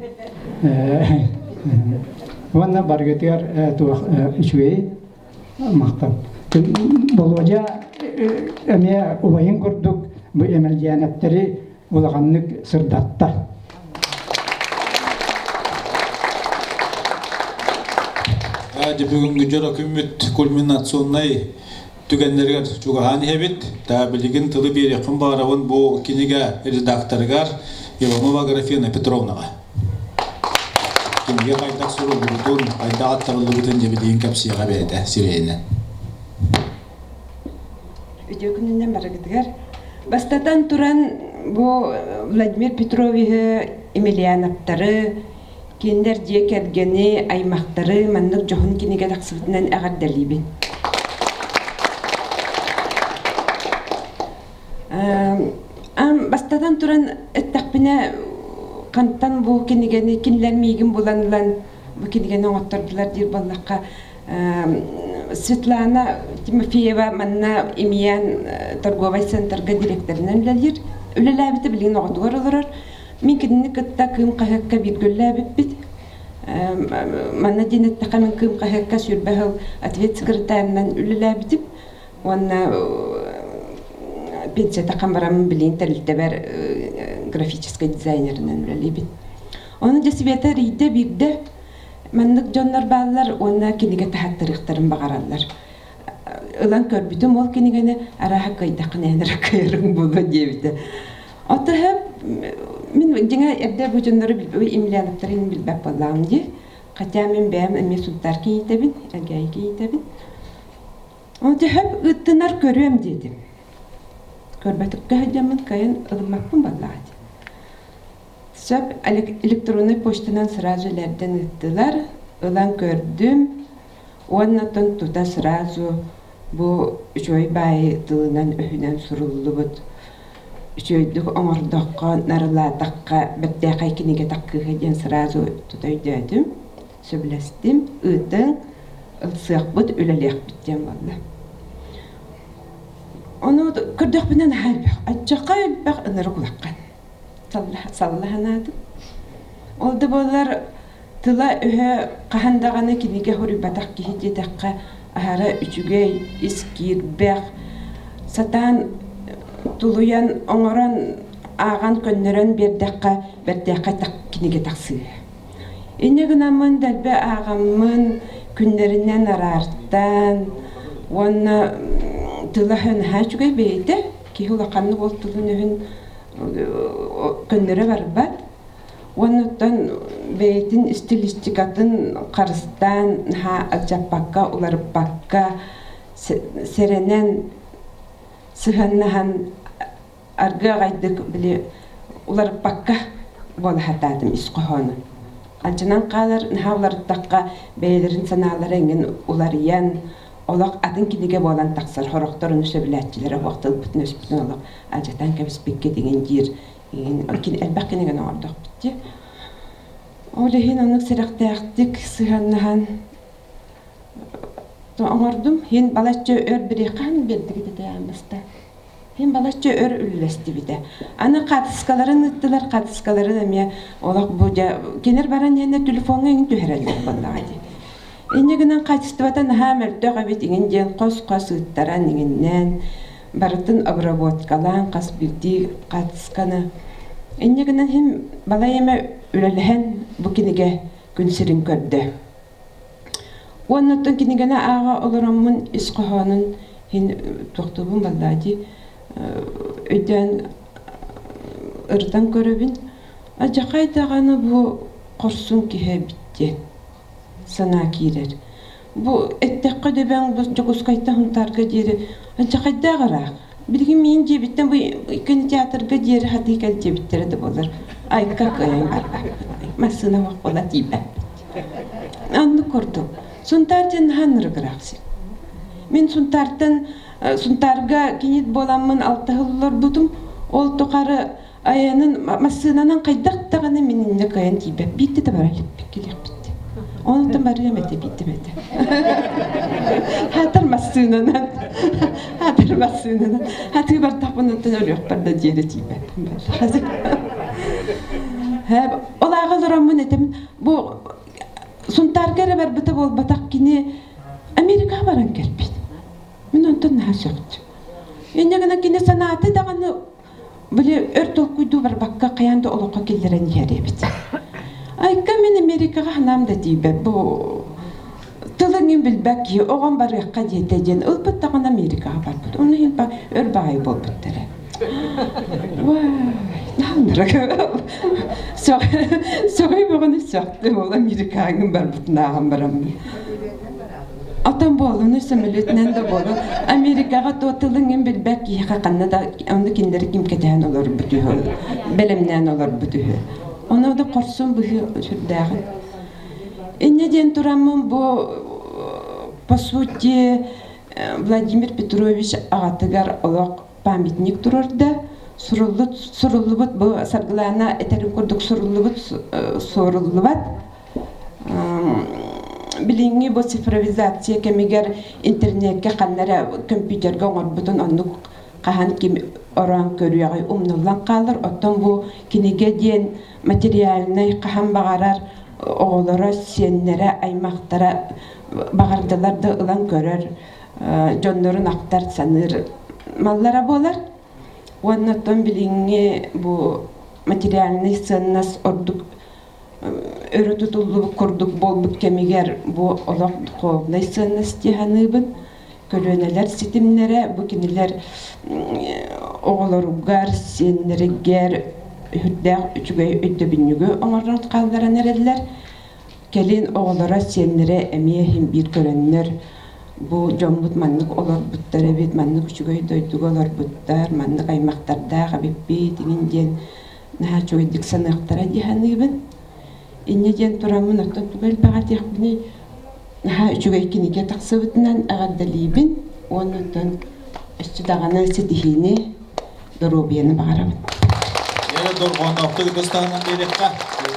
Уонна барыгытыгар туох үчүгэй махтал. Болуодьа эмиэ убайын курдук бу Эмэлдьээнэптэри улаханнык сырдатта. Бүгүҥҥү дьоро күммүт кульминационнай түгэннэригэр чугаһаан иһэбит. Та билигин тылы биэриэххин баҕарабын бу кинигэ редакторыгар Иванова Аграфена Петровнаҕа. Кинигэ хайдах суруллубутун, хайдах аттарыллыбытын дьэ билигин кэпсиэҕэ бэйэтэ сирэйинэн. Үтүө күнүнэн барыгытыгар. Бастатан туран, бу Владимир Петровиһы, Емельяновтары, кинилэр дьиэ кэргэни, аймахтары маннык дьоһун кинигэ тахсыбытынан эҕэрдэлиибин. Бастатан туран эттэхпинэ, хантан бу кинигэни кинилэр миигин булан ылан бу кинигэни оҥоттордулар диир буоллахха, Светлана Тимофеева манна Имиян торговай центрга директорынан үлэлиир. Үлэлээбитэ билигин оҕотугар олорор. Мин кинини кытта Кыым хаһыакка бииргэ үлэлээбиппит. Манна диэн эттэххэ, мин Кыым хаһыакка сүүрбэ сыл ответ секретарынан үлэлээбитим. Уонна пенсията бараммын билигин тэрилтэбэр графическай дизайнерынан үлэлиибин. Ону дьэ Света эрийдэ биирдэ маннык дьоннор бааллар уонна кинигэ таһаттарыахтарын баҕараллар. Ылан көрбүтүм ол кинигэни арааһа кыайдаххына эн эрэ кыайарыҥ буолуо диэбитэ. Отоһо мин дьиҥэ эрдэ бу дьоннору Емельяновтарын билбэт буоллаҕым дии. Хотя мин бэйэм эмиэ Сунтаар кийиитэбин, Элгээйи кийиитэбин. Төһөм ыыттынар көрүөм диэтим. Көрбөтүккэ сылдьаммын кыайан ылыммаппын буоллаҕа дии. Сөп электроннай почтанан сразу элэрдэн ыыттылар, ылан көрдүм уонна оттон тута сразу бу үчүгэй баайы тылынан-өһүнэн суруллубут үчүгэйдик оҥордоххо, нарылаатахха бэртээхэй кинигэ таххыыһа диэн сразу тута өйдөөтүм. Сөбүлэстим, ыытыҥ, ылсыахпыт, үлэлиэхпит диэн буолла. Ону көрдөхпүнэ наһаа элбэх, аччахха элбэх ынырык улахан. Салла санаатым. Ол да буоллар тыла-өһө хаһан даҕаны кинигэ суруйбатах киһи диэтэххэ аһара үчүгэй, ис киирбэх, сатаан тулуйан оҥорон ааҕан көннөрөн биэрдэххэ бэртээхэй кинигэ тахсыа. Инньэ гынаммын дэлби ааҕаммын, күннэринэн араартаан уонна тыла-өһө наһаа үчүгэй бэйэтэ, киһи улаханнык ол тылын-өһүн көннөрө барбат. Уонна оттон бэйэтин стилистикатын харыстаан, наһаа алдьаппакка, уларыппакка, сэрэнэн сыһыаннаһан аргы аҕайдык били уларыппакка буола сатаатым ис хоһоону. Алдьанан хаалар, наһаа уларыттахха бэйэлэрин санаалара эҥин уларыйан, олох атын кинигэ буолан тахсар. Сорохтор ону сөбүлээччилэрэ суох тылбытын-өспүтүн олох алдьатан кэбиспиккит иҥин диир иҥин элбэх кинигэни оҥордохпут дии. Ол иһин оннук сэрэхтээхтик сыһыаннаһан оҥордум. Иһин балачча өр бириэххэ биэрдигит этэ ааммыста. Мин балачча өр үллэстибитэ. Аны хаатыскаларын ыыттылар, хаатыскаларын эмиэ олох бу дьэ кинилэр баран иһэннэр телефоҥҥа иҥин түһэрэллэр буоллаҕа дии. Инньэ гынан хаачыстыбата наһаа мөлтөх эбит иҥин диэн хос-хос ыыттаран иҥиннээн барытын обработкалаан хас биирдии хаатысканы. Инньэ гынан иһин балай эмэ үлэлэһэн бу кинигэ күн сирин көрдө. Уонна оттон кинигэни ааҕа олороммун ис хоһоонун иһин туохтуубун баллаа дии өйдөөн ырытан көрөбүн. Алдьархай даҕаны бу хорсун киһи эбит диэн санаа киирэр. Бу эттэххэ дөбөҥ бу Дьокуускайтан Сунтаарга диэри алдьархайдаах ыраах. Билигин миин дьиэбиттэн бу кинотеатрга диэри хатыы кэл диэбиттэрэ да буоллар айка кыайан барбаппыт. Массыына суох буола тиийбэппит. Оннук курдук. Сунтаар диэн наһаа ынырыгыраах сир. Мин Сунтаартан Сунтаарга кинит буоламмын алта сыл олорбутум. Ол тухары айанын массыынанан хайдах даҕаны мин иннэ кыайан тиийбэт. Биирдэ да бара иликпит кэлиэхпит. Онтон барыам этэ биирдэм этэ. Хатар массыынанан хатар массыынанан хатыы бардахпын оттон өлүөхпэр да диэри тиийбэппин. Ол ааҕа олороммун этим бу Сунтаарга эрэ барбыта буолбатах кини Америкаҕа баран кэлбит. Мин онтон наһаа сөхтүм. Инньэ гынан кини санаата даҕаны били өр толкуйдуу барбакка хайаан да олоххо киллэрэн иһэр эбит. Айка мин Америкаҕа санаам да тиийбэт бу тылын иҥин билбэт киһи оҕом барыахха диэтэ диэн ылбыт даҕаны Америкаҕа барбыт. Ону иһин өр баҕайы буолбуттара. Сөҕүй бөҕөнү сөхтүм ол Америкаҥын барбытын ааҕан бараммын. Отон буолуну сөмөлүөтүнэн да буолун Америкаҕа туо тылын билбэт киһиэхэ ханна да ону кинилэри ким кэтэһэн олорбут үһү бэлэмнээн олорбут үһү. Ону да хорсун быһыы сүрдээҕин. Инньэ диэн тураммын бу по сути Владимир Петрович аҕатыгар олох. памятник туруорда. Суруллут, суруллубут бу Саргылаана этэрин курдук суруллубут суоруллубат. Билиҥҥи бу цифровизация кэмигэр интернеккэ ханна эрэ компьютерга оҥорбутун оннук хаһан ким ороон көрүөҕүй умнуллан хаалар. Оттон бу кинигэ диэн материальнай хаһан баҕарар оҕолоро, сиэннэрэ, аймахтара баҕардылар да ылан көрөр, дьоннорун ахтар, саныыр маллара буолар. Уонна оттон билиҥҥи бу материальнай сыаннас ордук өрө тутуллубут курдук буолбут кэмигэр бу олох духовнай сыаннас дии саныыбын. Көлүөнэлэр ситимнэрэ бу кинилэр оҕолоругар, сиэннэригэр сүрдээх үчүгэй өйдөбүнньүгү оҥорон хаалларан эрэллэр. Кэлин оҕолоро, сиэннэрэ эмиэ иһин биир көрөннөр бу дьоммут маннык олорбуттар эбит, маннык үчүгэй дойдуга олорбуттар, маннык аймахтардаах эбиппит иҥин диэн наһаа үчүгэйдик саныахтара дии саныыбын. Инньэ диэн тураммын оттон тугу элбэҕи этиэхпиний, наһаа үчүгэй кинигэ тахсыбытынан эҕэрдэлиибин уонна оттон өссө даҕаны ситиһиини, доруобуйаны баҕарабын. Эрэ дорҕоонноохтук ытыстаһынан биэриэххэ,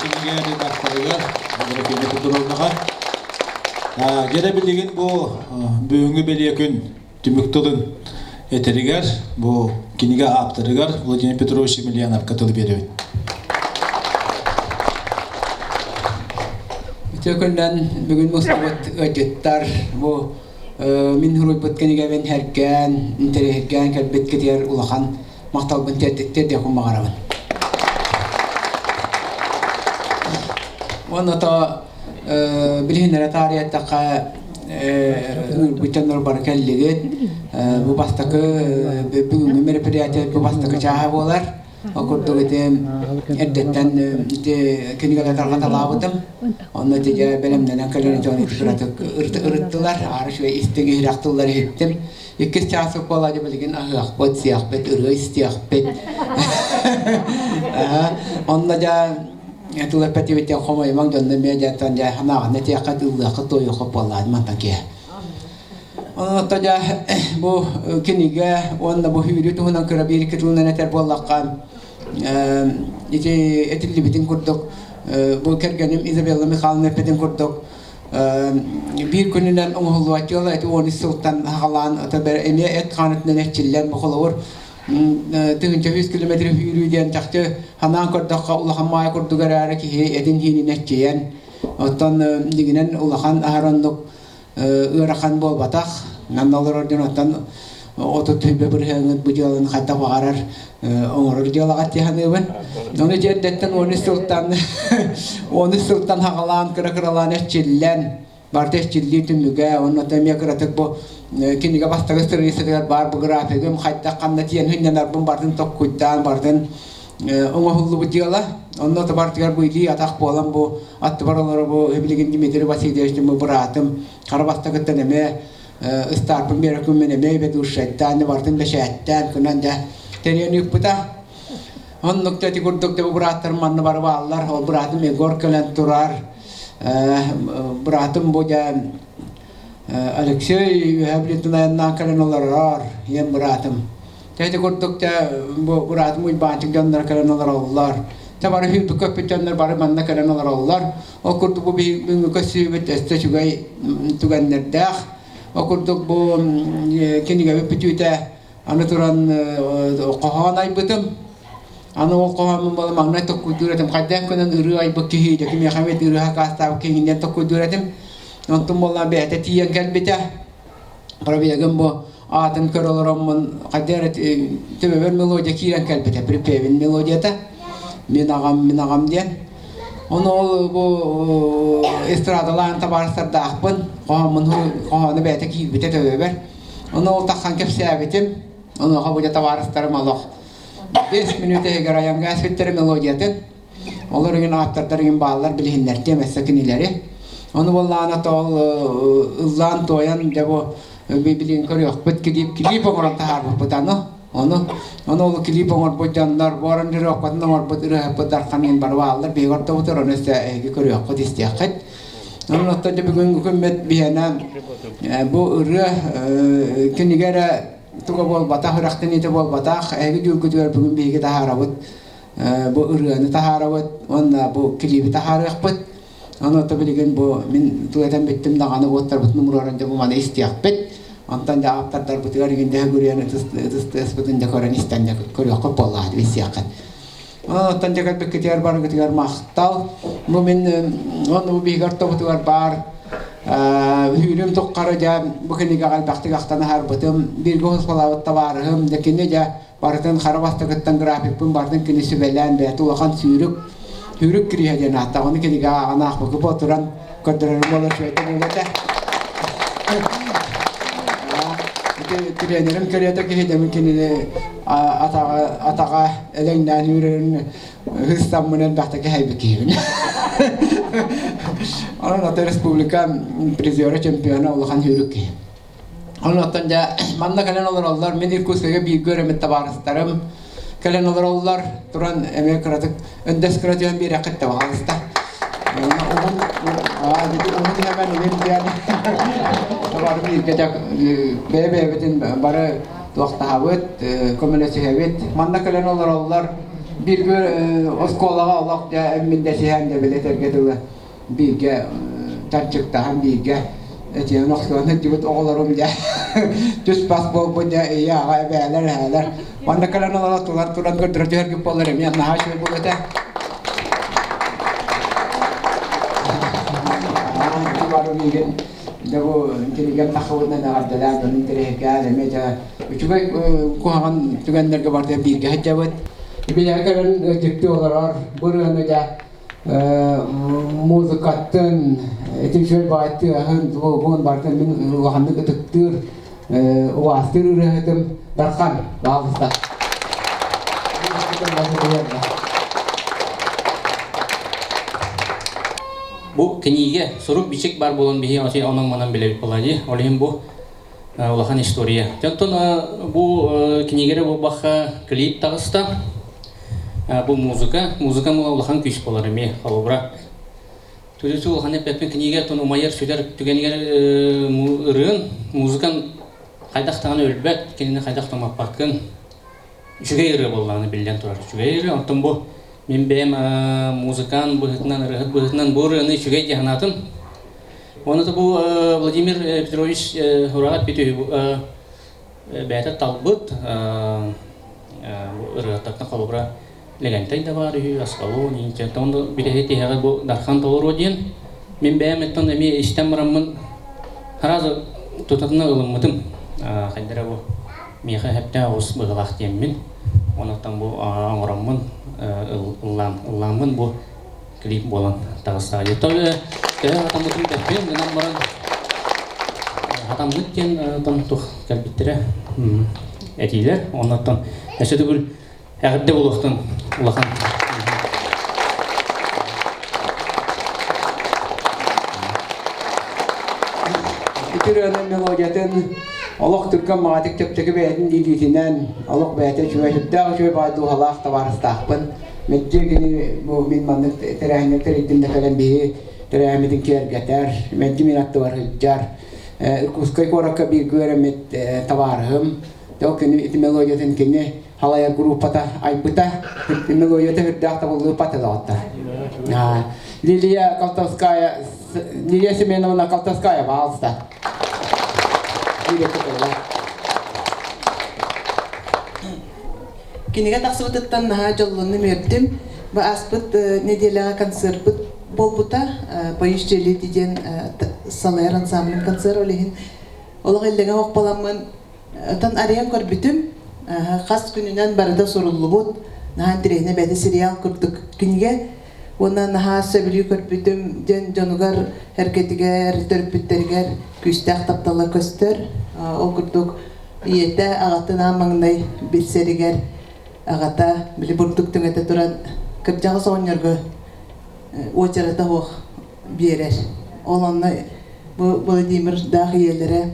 кинигэ редакторыгар Аграфена Петровнаҕа. Дьэрэ билигин бу бүгүҥҥү бэлиэ күн түмүк тылын этэригэр бу кинигэ ааптарыгар Владимир Петрович Емельяновка тылы биэрэбин. Үтүө күннэн бүгүн мустубут ыалдьыттар бу мин суруйбут кинигэбин һэргээн, интэриэһиргээн кэлбиткитигэр улахан махталбын тиэрдиэхпин баҕарабын. Уонна то билиһиннэрэ таарыйаттахха ыҥырбыт дьоннор бары кэллигит. Бу бастакы бүгүҥҥү мероприятие бу бастакы чааһа буолар. Ол курдук ити эрдэттэн ити кинигэлэр тарҕаталаабытым. Онно ити дьэ бэлэмнэнэн кэлэн дьон ити кыратык ырыттылар. Аара үчүгэй истиҥ иһирэх тыллары иһиттим. Иккис чаас буолла дьэ билигин аһыахпыт, сиэхпит, ырыа истиэхпит. Онно дьэ тыл эппэтибиттэн хомойумаҥ дьонно эмиэ дьэ дьэ санааҕын этиэххэ, ыллыахха, туойуохха буоллаҕа мантан киһи. Онон дьэ бу кинигэ уонна бу сүүрүү туһунан кыра биир икки тылынан этэр буоллахха, ити этиллибитин курдук, бу кэргэним Изабелла Михайловна эппитин курдук, биир күнүнэн оҥоһуллубат дьыала ити 13 сылтан саҕалаан эмиэ эт хаан өттүнэн эрчиллэн бу холобур 1100 километр сүүрүү диэн чахчы санаан көрдөххө улахан маайа курдук эрээри киһи этин-сиинин эрчийэн оттон дьиҥинэн улахан аһар оннук ыарахан буолбатах. Манна олорор дьон оттон 30 бырыһыаҥҥыт бу дьыаланы хайдах баҕарар оҥорор дьыалаҕа дии саныыбын. Ону дьэ эрдэттэн 13 сылтан 13 сылтан хаҕалаан кыра-кыралаан эрчиллэн барыта эрчиллии түмүгэ уонна эмиэ кыратык бу кинигэ бастакы страницатыгар баар бу графигым хайдах ханна тиийэн сынньанарбын барытын толкуйдаан барытын оҥоһуллубут дьыала. Онно барытыгар бу илии-атах буолан бу аттыбар олоро бу билигин Дмитрий Васильевич бу быраатым хара бастакыттан эмиэ ыстаарпын биэрэ күммүн эмиэ ведущайдаан барытын бэчээттээн кынан дьэ тэрийэн ыыппыта. Оннук да ити курдук да бу бырааттарым манна бары бааллар. Ол быраатым Егор кэлэн турар. Быраатым бу дьэ Алексей үөһэ Бүлүүттэн айаннаан кэлэн олорор, ийэм быраатым. Дьэ ити курдук дьэ бу быраатым Уйбаанчык дьонноро кэлэн олороллор. Дьэ бары сүүрбүт көппүт дьоннор бары манна кэлэн олороллор. Ол курдук бу бүгүҥҥү көрсүһүүбүт өссө үчүгэй түгэннэрдээх. Ол курдук бу кинигэбит бүтүүтэ аны туран хоһоон айбытым. Аны ол хоһооммун буола маҥнай толкуйдуур этим. Хайдах гынан ырыа айбыт киһи, дьэ кимиэхэ эмит ырыа сакаастаабыт киһигинэн толкуйдуур этим. Онтум буолла бэйэтэ тиийэн кэлбитэ. Пробегым бу аатын көрө олороммун хайдах эрэ төбөбөр мелодия киирэн кэлбитэ, припевин мелодията. Мин аҕам, мин аҕам диэн. Ону ол бу эстрадалаан табаарыстардаахпын, хоһооммун хоһоону бэйэтэ киирбитэ төбөбөр. Ону ол тахсан кэпсээбитим. Онуоха бу дьэ табаарыстарым олох 5 мүнүүтэ иһигэр айангаа эспиттэрэ мелодиятын. Олор игин ааптардар игин бааллар билиһиннэртиэм өссө кинилэри. Ону буоллаҕына тоол ыллаан туойан дьэ бу билигин көрүөхпүт клип клип оҥорон таһаарбыппыт аны. Ону ону ол клип оҥорбут дьоннор бу аранжировкатын оҥорбут ырыаһыппыт Дархан иһин бары бааллар биһиги ортобутугар ону өссө эһиги көрүөххүт истиэххит. Онон оттон дьэ бүгүҥҥү күммүт биһиэнэ бу ырыа кинигэ эрэ. туга буолбатах, үрэхтэниитэ буолбатах. Эһиги дьүүлгүтүгэр бүгүн биһиги таһаарабыт бу ырыаны таһаарабыт уонна бу клиби таһаарыахпыт. Ону ото билигин бу мин тугатан бүттүм даҕаны уоттарбытын умуруоран дьэ бу маны истиэхпит. Онтон дьэ ааптардарбытыгар игин дэһэ гүрүйэн ытыс ытыс тыаспытын дьэ көрөн истэн дьэ көрүөххүт буоллаҕа билсиэххит. Онон дьэ кэлбиккитигэр барыгытыгар махтал. Бу мин уонна бу биһиги ортобутугар баар үүрүм туххары дьэ бу кинигэҕэ элбэхтик ахтан аһарбытым. Бииргэ уһуспалаабыт табаарыһым дьэ кини дьэ барытын хара бастакыттан графикпын барытын кини сүбэлээн бэйэтэ улахан сүүрүк сүүрүк кириһэ диэн ааттаах ону кинигэ ааҕан аахпыкы буолтуран көрдөрөрүм буолар үчүгэйдик буолуо ити тренерим кэриэтэ киһи дэмин кинини атаҕа атаҕа элэҥнээн үүрэрин хыстаммын элбэхтэ кэһэйбит киһибин онон ата республика призера чемпиона улахан сүүрүк киһи Оннуттан дьэ манна кэлэн олороллор. Мин Иркутскайга бииргэ үөрэммит табаарыстарым кэлэн олороллор. Туран эмиэ кыратык өндөс кыра түһэн биэрэххит да баҕалыста. Уһун уһун иһэмэн илин диэн бары бииргэ дьэ бэйэ-бэйэбитин бары туохтаһабыт, көмөлөсүһэбит. Манна кэлэн олороллор. Бииргэ оскуолаҕа олох дьэ эммин дэсиһэн дьэ били этэргэ дылы бииргэ чанчыктаһан бииргэ этиэн охсуһан сылдьыбыт оҕолорум дьэ түс-бас буолбут дьэ ийэ аҕа эбээлэр эһээлэр манна кэлэн олорон туран туран көрдөрө түһэргит буоллар эмиэ наһаа үчүгэй буолуо этэ бары миигин дьэ бу кинигэм тахсыбытынан эҕэрдэлээн дьонун интэриэһиргээн эмиэ дьэ үчүгэй куһаҕан түгэннэргэ барыта бииргэ сылдьабыт билэ кэлэн ыалдьыттыы олорор бу ырыаны дьэ музыкаттан ити үчүгэй баай тыаһын тугун барытын мин улаханнык ытыктыыр убаастыыр ырыаһытым Дархан баалыста. Бу кинигэ сурук-бичик бар буолан биһи онон-манан билэбит буолаа дии. Ол иһин бу улахан история. Онтон бу кинигэре буолбахха клип таҕыста. Бу музыка, музыка улахан күүс буолар эмиэ холобура. Түлүсү улахан эппэппин кинигэ тон умайар сүтэр түгэнигэр ырыан, музыкан хайдах даҕаны өлбөт, кинини хайдах да умаппаккын. Үчүгэй ырыа буоллаҕына биллэн турар үчүгэй ырыа. Оттон бу мин бэйэм музыкант быһыытынан, ырыаһыт быһыытынан бу ырыаны үчүгэй дии санаатым. Уонна да бу Владимир Петрович Ураҕат бүтүһү бэйэтэ талбыт ырыаттартан холобура Лэгэнтэй да баар үһү, Аскалон, инчэ. Онно бүтэһи тиһэҕэ бу Дархан толоруо диэн мин бэйэм оттон эмиэ истэн бараммын сразу тутатына ылыммытым. Хайдара бу миэхэ сөптөөх оҕус быһыылаах диэммин. Онуттан бу оҥороммун ыллаан ыллааммын бу клип буолан таҕыстаҕа дии. Төһө хатаммытын бэппиэн гынан баран хатаммыт диэн там тух кэлбиттэрэ этиилэр. Оннуттан өссө төгүл эҕэрдэ буолуохтун улахан. Ити ырыанын мелодиятын олох түргэн маҕатык чэпчэки бэйэтин илиитинэн олох бэйэтэ үчүгэй сүрдээх үчүгэй баай дууһалаах табаарыстаахпын. Мэлдьи кини бу мин маннык тэрээһиннэр тэрийдим да кэлэн биһи тэрээһиммитин киэргэтэр, мэлдьи мин аттыбар сылдьар. Иркутскай куоракка бииргэ үөрэммит табаарыһым. Ол кини ити мелодиятын кини халайар группата айбыта. Мелодията үрдээх табыллыыппат доҕоттор. Лилия Колтовская, Лилия Семеновна Колтовская, пожалуйста. Кинигэ тахсыбытыттан наһаа дьоллоннум үөрдүм. Бу ааспыт нэдиэлэҕэ концерпыт буолбута. Поющие леди диэн салайар ансамблым концерт ол иһин олох иллэҥэ охпаламмын отон арыйан көрбүтүм. Хас күнүнэн барыта суруллубут. Наһаа интэриэһинэй бэйэтэ сериал курдук кинигэ. Уонна наһаа сөбүлүү көрбүтүм диэн дьонугар, эргэтигэр, төрөппүттэригэр күүстээх таптала көстөр. Ол курдук ийэтэ аҕатын аан маҥнай билсэригэр аҕата били бурдук түҥэтэ туран кырдьаҕас оҕонньорго уочарата суох биэрэр. Ол онно бу Владимирдаах ийэлэрэ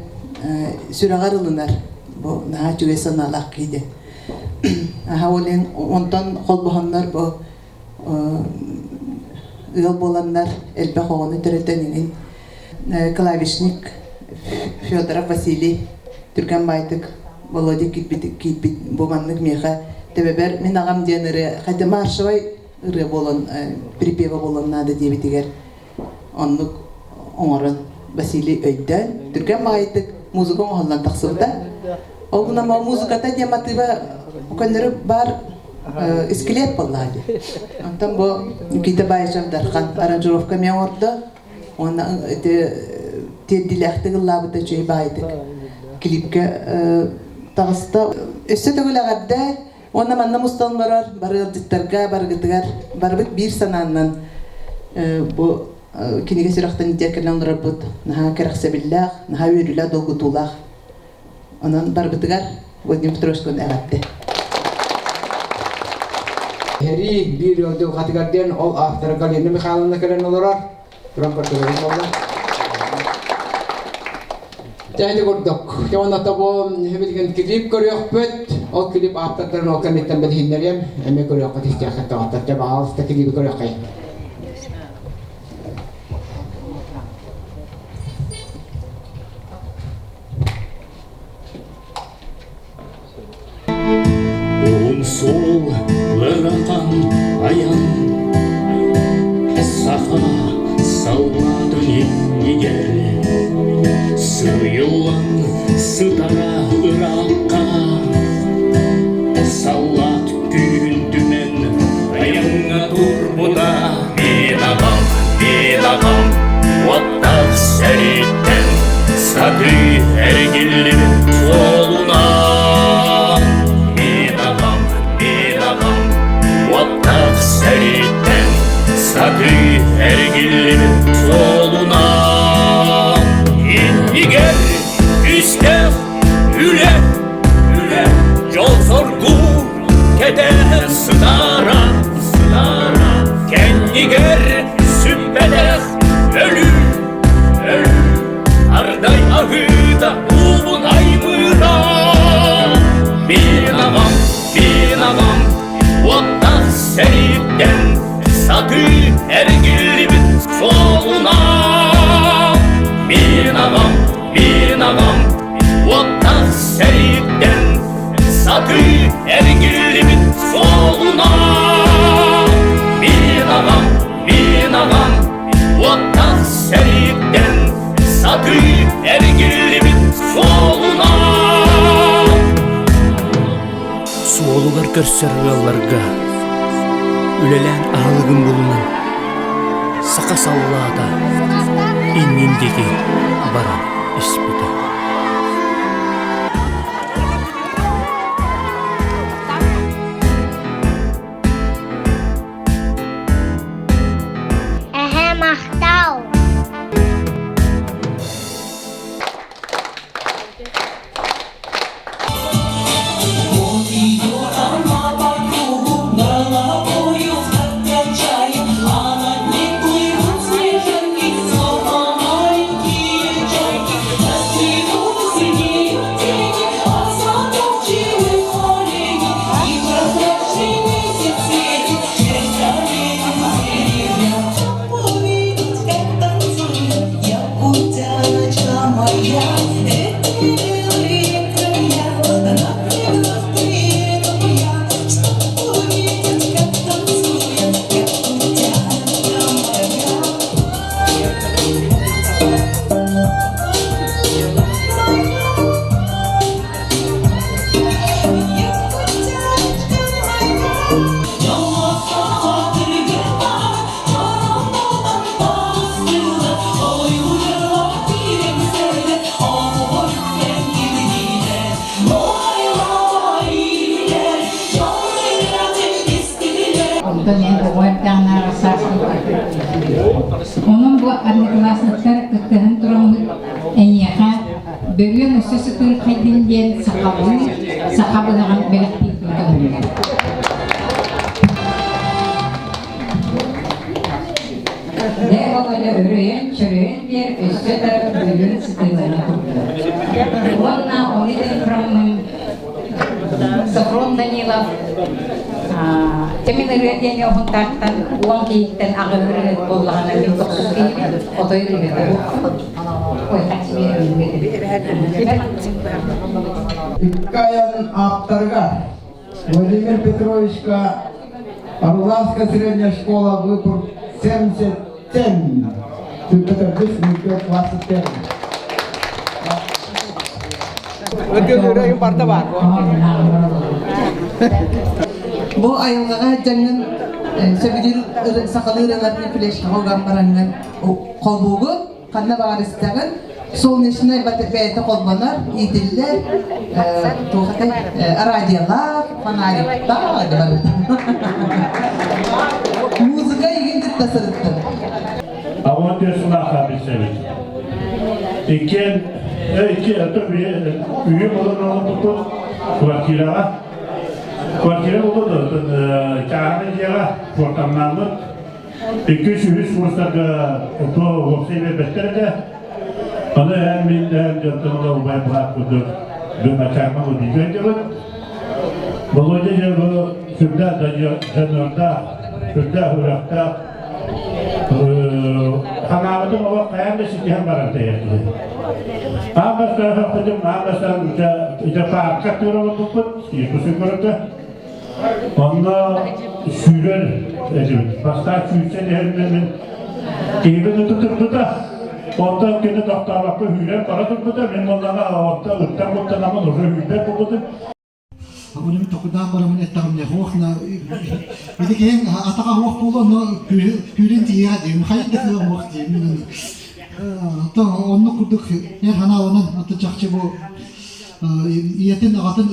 сүрэҕэр ылынар бу наһаа үчүгэй санаалаах киһи диэн. Аһа ол иһин онтон холбоһоннор бу ыал буоланнар элбэх оҕону төрөтөн иҥин клавишник Федоров Василий түргэн баайдык. Володя киирбит киирбит бу маннык миэхэ төбөбөр мин аҕам диэн ырыа хотя маршевай ырыа буолан припева буолан наада диэбитигэр оннук оҥорон Василий өйдөөн түргэн баҕайытык музыка оҥоһуллан тахсыбыта. Ол гынан музыката диэн матыыба көннөрү баар скелет буоллаҕа дии. Онтон бу Никита Баишев Дархан аранжировка эмиэ оҥордо. Уонна ити тиэрдиилээхтик ыллаабыта үчүгэй баҕайытык клипкэ таҕыста. Өссө төгүл эҕэрдэ Уонна манна мустан олорор бары ыалдьыттарга барыгытыгар барыбыт биир санааннан бу кинигэ сүрэхтэн илдьэ кэлэн олорорбут наһаа кэрэхсэбиллээх, наһаа үөрүүлээх, долгутуулаах. Онон барыбытыгар Владимир Петровичтан эҕэрдэ. Сэрии биир ыал дьылҕатыгар диэн ол автора Галина Михайловна кэлэн олорор. Туран көрдөрөбүн буолла. Тэһити курдук. Уонна бу билигин клип көрүөхпүт. Ол клип ааптардарын ол кэнниттэн билиһиннэриэм. Эмиэ көрүөххүт истиэххит доҕоттор. Дьэ, баҕалыста клиби көрүөххэй. Уһун суол ыарахан айан Саха саллаатын иннигэр Сыыйыллан сытара ыраахха Саллаат күүһүн түмэн айаҥҥа турбута Мин аҕам, мин аҕам уоттаах сэрииттэн Сатыы эргиллибит суолунан Мин аҕам, мин аҕам уоттаах сэрииттэн Сатыы эргиллибит суолунан Иннигэр күүстээх үлэ, үлэ, дьол-соргу кэтэһэр сытара, сытара, кэннигэр сүппэтэх өлүү, өлүү, ардай аһыыта уубун аймыыра. Мин аҕам, мин аҕам, уоттаах сэрииттэн сатыы эргиллибит суолунан. Мин аҕам, мин аҕам, уоттаах сэрииттэн сатыы эргиллибит суолунан. Мин аҕам, мин аҕам, уоттаах сэрииттэн сатыы эргиллибит суолунан. Суолугар көрсөр ыалларга үлэлээн аһылыгын булунан саха саллаата иннин диэки баран испитэ. Эһэ махтал! Онтон эн оҕо эрдэҕинээҕи сааскын Онон бу одноклассниктар кыттыһан тураммыт эйиэхэ бөрүөн өссө сытыырхайдын диэн сахалыы саха быһаҕын бэлэхтиирбин көҥүллэр. Дэ Володя өрөйөн-чөрөйөн биэр өссө да бөрүөн сытыылана турда. Уонна ону этэн тураммын Софрон Данилов Тэмин ырыа диэн оһунтаахтан уон киһиттэн аҕыһы ырыаһыт буоллаҕына мин тохсус киһибин отой ырыаһыта Ой, Икки айан ааптарыгар Владимир Петровичка Орловская средняя школа выпуск 77 05 21. Бу айылҕаҕа дьаҥын сөбүлүүр сахалыы ырыаларын флешкаҕа уган бараҥҥын холбуугун, ханна баҕар истэҕин, солнечнай бэйэтэ холбонор, иитиллэр, туох этэй, радиолаах, фонариктаах барыта. Музыка игин кытта сырыттым. А вот сылаха билсэбит. Иккиэн икки үйэ болон олорбуппут квартираҕа. Квартира болду чааһынай дьиэҕэ куортамнааммыт. Иккис үһүс курстарга то уопсай биэрбэттэр этэ. Аны эн мин эн дьонтон ыла убай быраат курдук быначаама удьуйан дьабыт. Володя дьэ бу сүрдээх дьаныардаах, сүрдээх үрэхтээх Ханаабытын олох хайаан да ситиһэн баран тэйэр киһи. Аан бастаан хаппытым, аан бастаан ити паарка тыыр олорбуппут, Иркутскай куоракка. Онно сүүрэр этибит. Бастаан сүүрсэн иһэринэн мин киһибин ытытырбыта. Онтон кини тохтообокко сүүрэн бара турбута. Мин буоллаҕа оттон ыттан куттанаммын уже сүүрбэт буолбутум. Оны мин токудаан барамын эттэҕим не хуох на ити киһиҥ атаҕа хуох буолуо но күүрэн тиийиэҕэ диим хайын да кыам уох диим оннук курдук эр ханааланан аты чахчы бу ийэтин аҕатын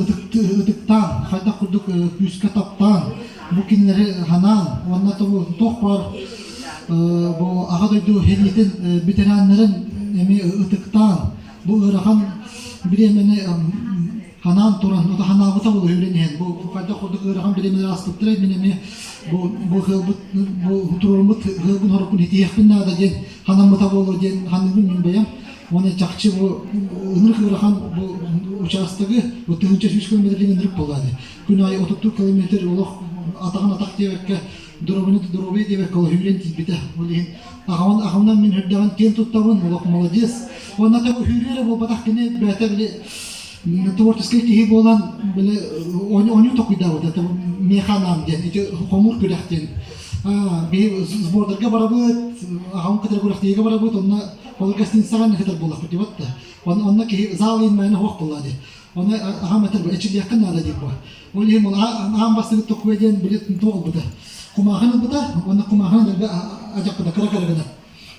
ытыктаан хайдах курдук күүскэ таптаан бу кинилэри ханаан уонна туох баар бу аҕа дойду сэриитин ветераннарын эмиэ ытыктаан бу ыарахан бириэмэни ханаан туран, ото ханаабыта буолуо үөрэн иһэн, бу хайдах курдук ыарахан бириэмэлэр ааспыттара мин эмиэ бу бу ыалбыт бу туруоруммут ыалбын хороккун итиһиэхпин наада диэн ханаммыта буолуо диэн ханыыбын мин бэйэм. Уонна чахчы бу ынырык ыарахан бу учаастагы бу 1100 километр ынырык буолла дии. Күн аайы 34 километр олох атаҕын атах диэбэккэ доруобуйаны доруобуйа диэбэккэ ол үүрэн тиийбитэ. Ол иһин аҕабын аҕабынан мин үрдэҕин киэн туттабын, олох молодец. Уонна да үүрүү эрэ буолбатах кини бэйэтэ били творческий киһи буолан били оонньуу токуйдаабыт это миэхэ анаан диэн ити хомуур күрэх диэн биһи сбордарга барабыт аҕам кытары күрэхтэһиигэ барабыт онно ол гостиницаҕа кытар буоллахпыт диэбит да онно киһи зал иин мээнэ суох буолла дии Оны аҕам этэр эчилиэххин наада диир буо. Ол иһин ол аан бастакы токуя диэн били туох ылбыта. Кумаахын ылбыта, уонна кумаахын дэлби адьаппыта кыра-кыра гына.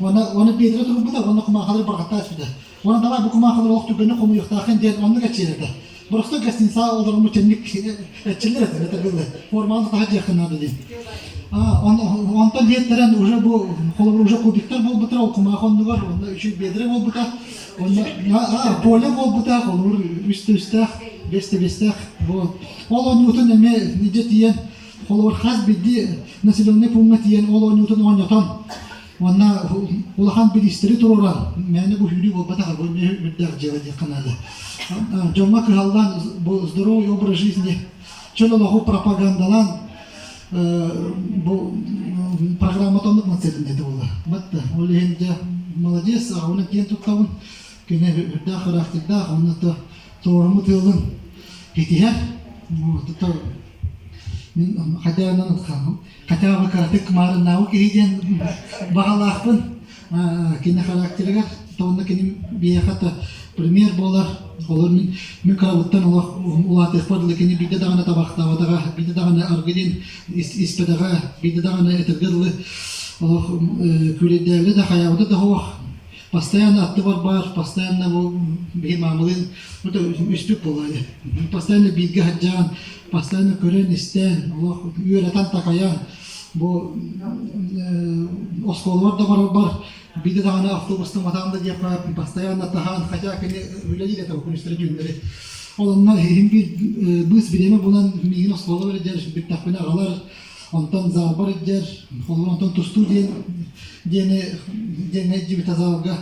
Уонна уонна биэдэрэ турбута, уонна кумаахалары барҕаттаа түспүтэ. Уонна давай бу кумаахалары олох түргэнник хомуйуохтааххын диэн оннук эччиэрэтэ. Просто гостиницаҕа олороммут чэнник эччиллэр этэ, этэргиллэ. Форманы таһа диэххин наада диэн. Онтон диэттэрэн уже бу холобур уже кубиктар буолбуттар, ол кумаах оннугар, онно үчүгэй биэдэрэ буолбута. Онно поле буолбута, холобур, үс да үстээх, бэс да бэстээх. Вот. Ол оонньуутун эмиэ илдьэ тиийэн, холобур, хас биирдии населенный пууҥҥа тиийэн ол оонньуутун оонньотон, уонна улахан бириистэри туруоран, мээнэ бу сүүрүү буолбатах, бу эмиэ үрдээх дьыала диэххэ наада. Дьоҥҥо кыһаллан, бу здоровый образ жизни, чөл олоҕу пропагандалаан, бу программата оннук нацеленный буолла. Батта, ол иһин дьэ молодец, аҕабынан киэн туттабын. Кини үрдээх характердаах, онно то туоруммут ыалын итиһэр. То мин хотя хотя бы кыратык маарыннаабы киһи диэн баҕалаахпын. Кини характерыгар, онно кини биһиэхэ то пример буолар. Олор мин мин кырабыттан олох улаатыахпар дылы кини биирдэ даҕаны табахтаабатаҕа, биирдэ даҕаны аргы диэн испэтэҕэ, биирдэ даҕаны этэргэ дылы олох күүлэйдээбитэ да хайаабыта да суох. Постоянно аттыбар баар, постоянно бу биһи маамалыын үспүт буолла. Постоянно бииргэ сылдьан, постоянно көрөн-истэн, олох үөрэтэн-такайан бу оскуолабар да барарбар биирдэ даҕаны автобустан матаан да диэххэ постоянно таһаан хотя кини үлэлиир этэ күнүстэри түүннэри ол онно иһин биир быыс бириэмэ булан миигин оскуолабар илдьэр бүттэхпинэ аҕалар онтон залбар илдьэр холобур онтон тустуу диэн диэни диэҥҥэ илдьибитэ залга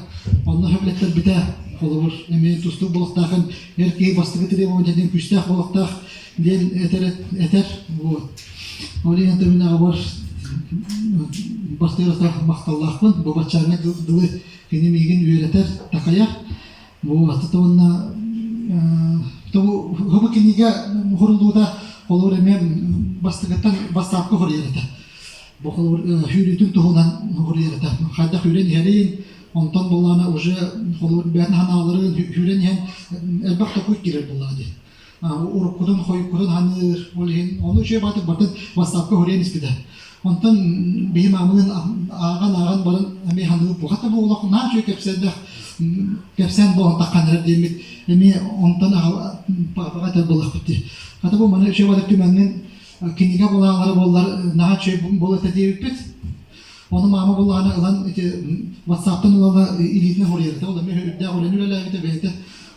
онно сөбүлэттэрбитэ холобур эмиэ тустуу буолуохтаахын эр киһи бастакы требование диэн күүстээх буолуохтаах диэн этэр этэр вот Ол иһин мин аҕабар бастыырата махталлаахпын. Бу баччааҥҥа дылы кини миигин үөрэтэр, такайар. Бу аттата уонна Бу кинигэ хуруллуута холобур эмиэ бастакыттан бастаапка хоруйар этэ. Бу холобур сүүрүүтүн туһунан хоруйар этэ. Хайдах үүрэн иһэрин, онтон буоллаҕына уже холобур бэйэтин санааларын сүүрэн иһэн элбэх токуй киирэр буоллаҕа дии. Уруккутун, хойуккутун ханыыр, ол иһин ону үчүгэй баҕатык бартын ватсапка хоруйан испитэ. Онтон биһи маамылыын ааҕан-ааҕан баран эмиэ ханыыр буолбат да буолуох наһаа үчүгэй кэпсээннээх кэпсээн буолан таххан эрэр диэммит эмиэ онтон паапаҕа этэр буоллахпыт дии. Хата бу маны үчүгэй баҕатык түмэҥҥин кинигэ булаалара буоллар наһаа үчүгэй буолуо этэ диэбиппит. Ону маама буллаҕына ылан ити ватсаптан ылала илиитинэн хоруйар этэ. Ол эмиэ үрдээх үлэни үлэлээбитэ бэйэтэ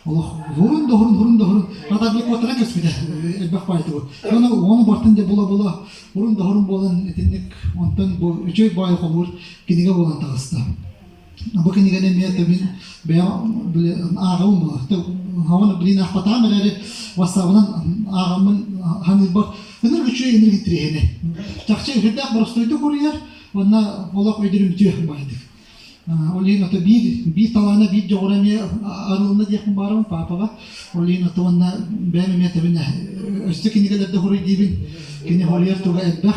олох хурун да хурун хурун да хурун хата куотара көспүтэ элбэх баайты бу. Ону ону бартын де була-була хурун да хурун буолан итинник онтон бу үчүгэй баай хомуур кинигэ буолан таҕыста. Бу кинигэни эмиэ мин бэйэм ааҕабын буолар. Хаван блин аахпатаҕым эрээри ватсабынан ааҕаммын ханыырбар ынырык үчүгэй ынырык интириэһинэй. Чахчы үрдээх боростуойдук уруйар уонна олох өйдөрүмтүө баайдык. Ол иһин ото биир биир талаана биир дьоҕура эмиэ арылынна диэхпин баарабын паапаҕа. Ол иһин ото уонна бэйэм эмиэ тэбинэ өссө кинигэлэрдэ хоруй диибин. Кини хоруйар туга элбэх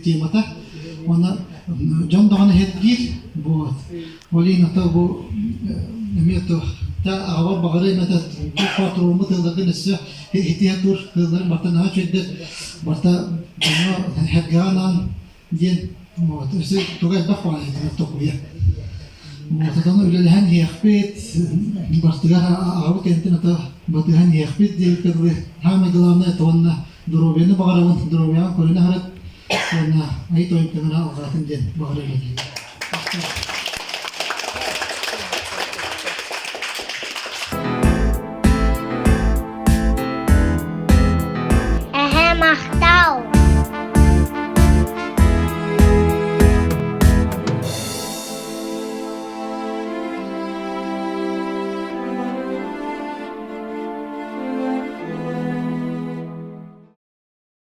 темата. Уонна дьон даҕаны иһэрдиир вот. Ол иһин ото бу эмиэ то та аҕабар баҕарыам этэ туох баар тыалларгын өссө итиһэ тур тыалларын барта наһаа үчүгэйдэр барта дьоҥҥо эргэҕэ анаан диэн вот өссө туга элбэх баҕайы токуйа вот отону үлэлэһэн иһиэхпит бартыгар аҕабыт кэнниттэн ото батыһан иһиэхпит диэбиккэ дылы самое главное это уонна доруобуйаны баҕарабын доруобуйаҕын көрүнэ сырыт уонна айыы тойон таҥара алҕаатын диэн баҕарыам этэ.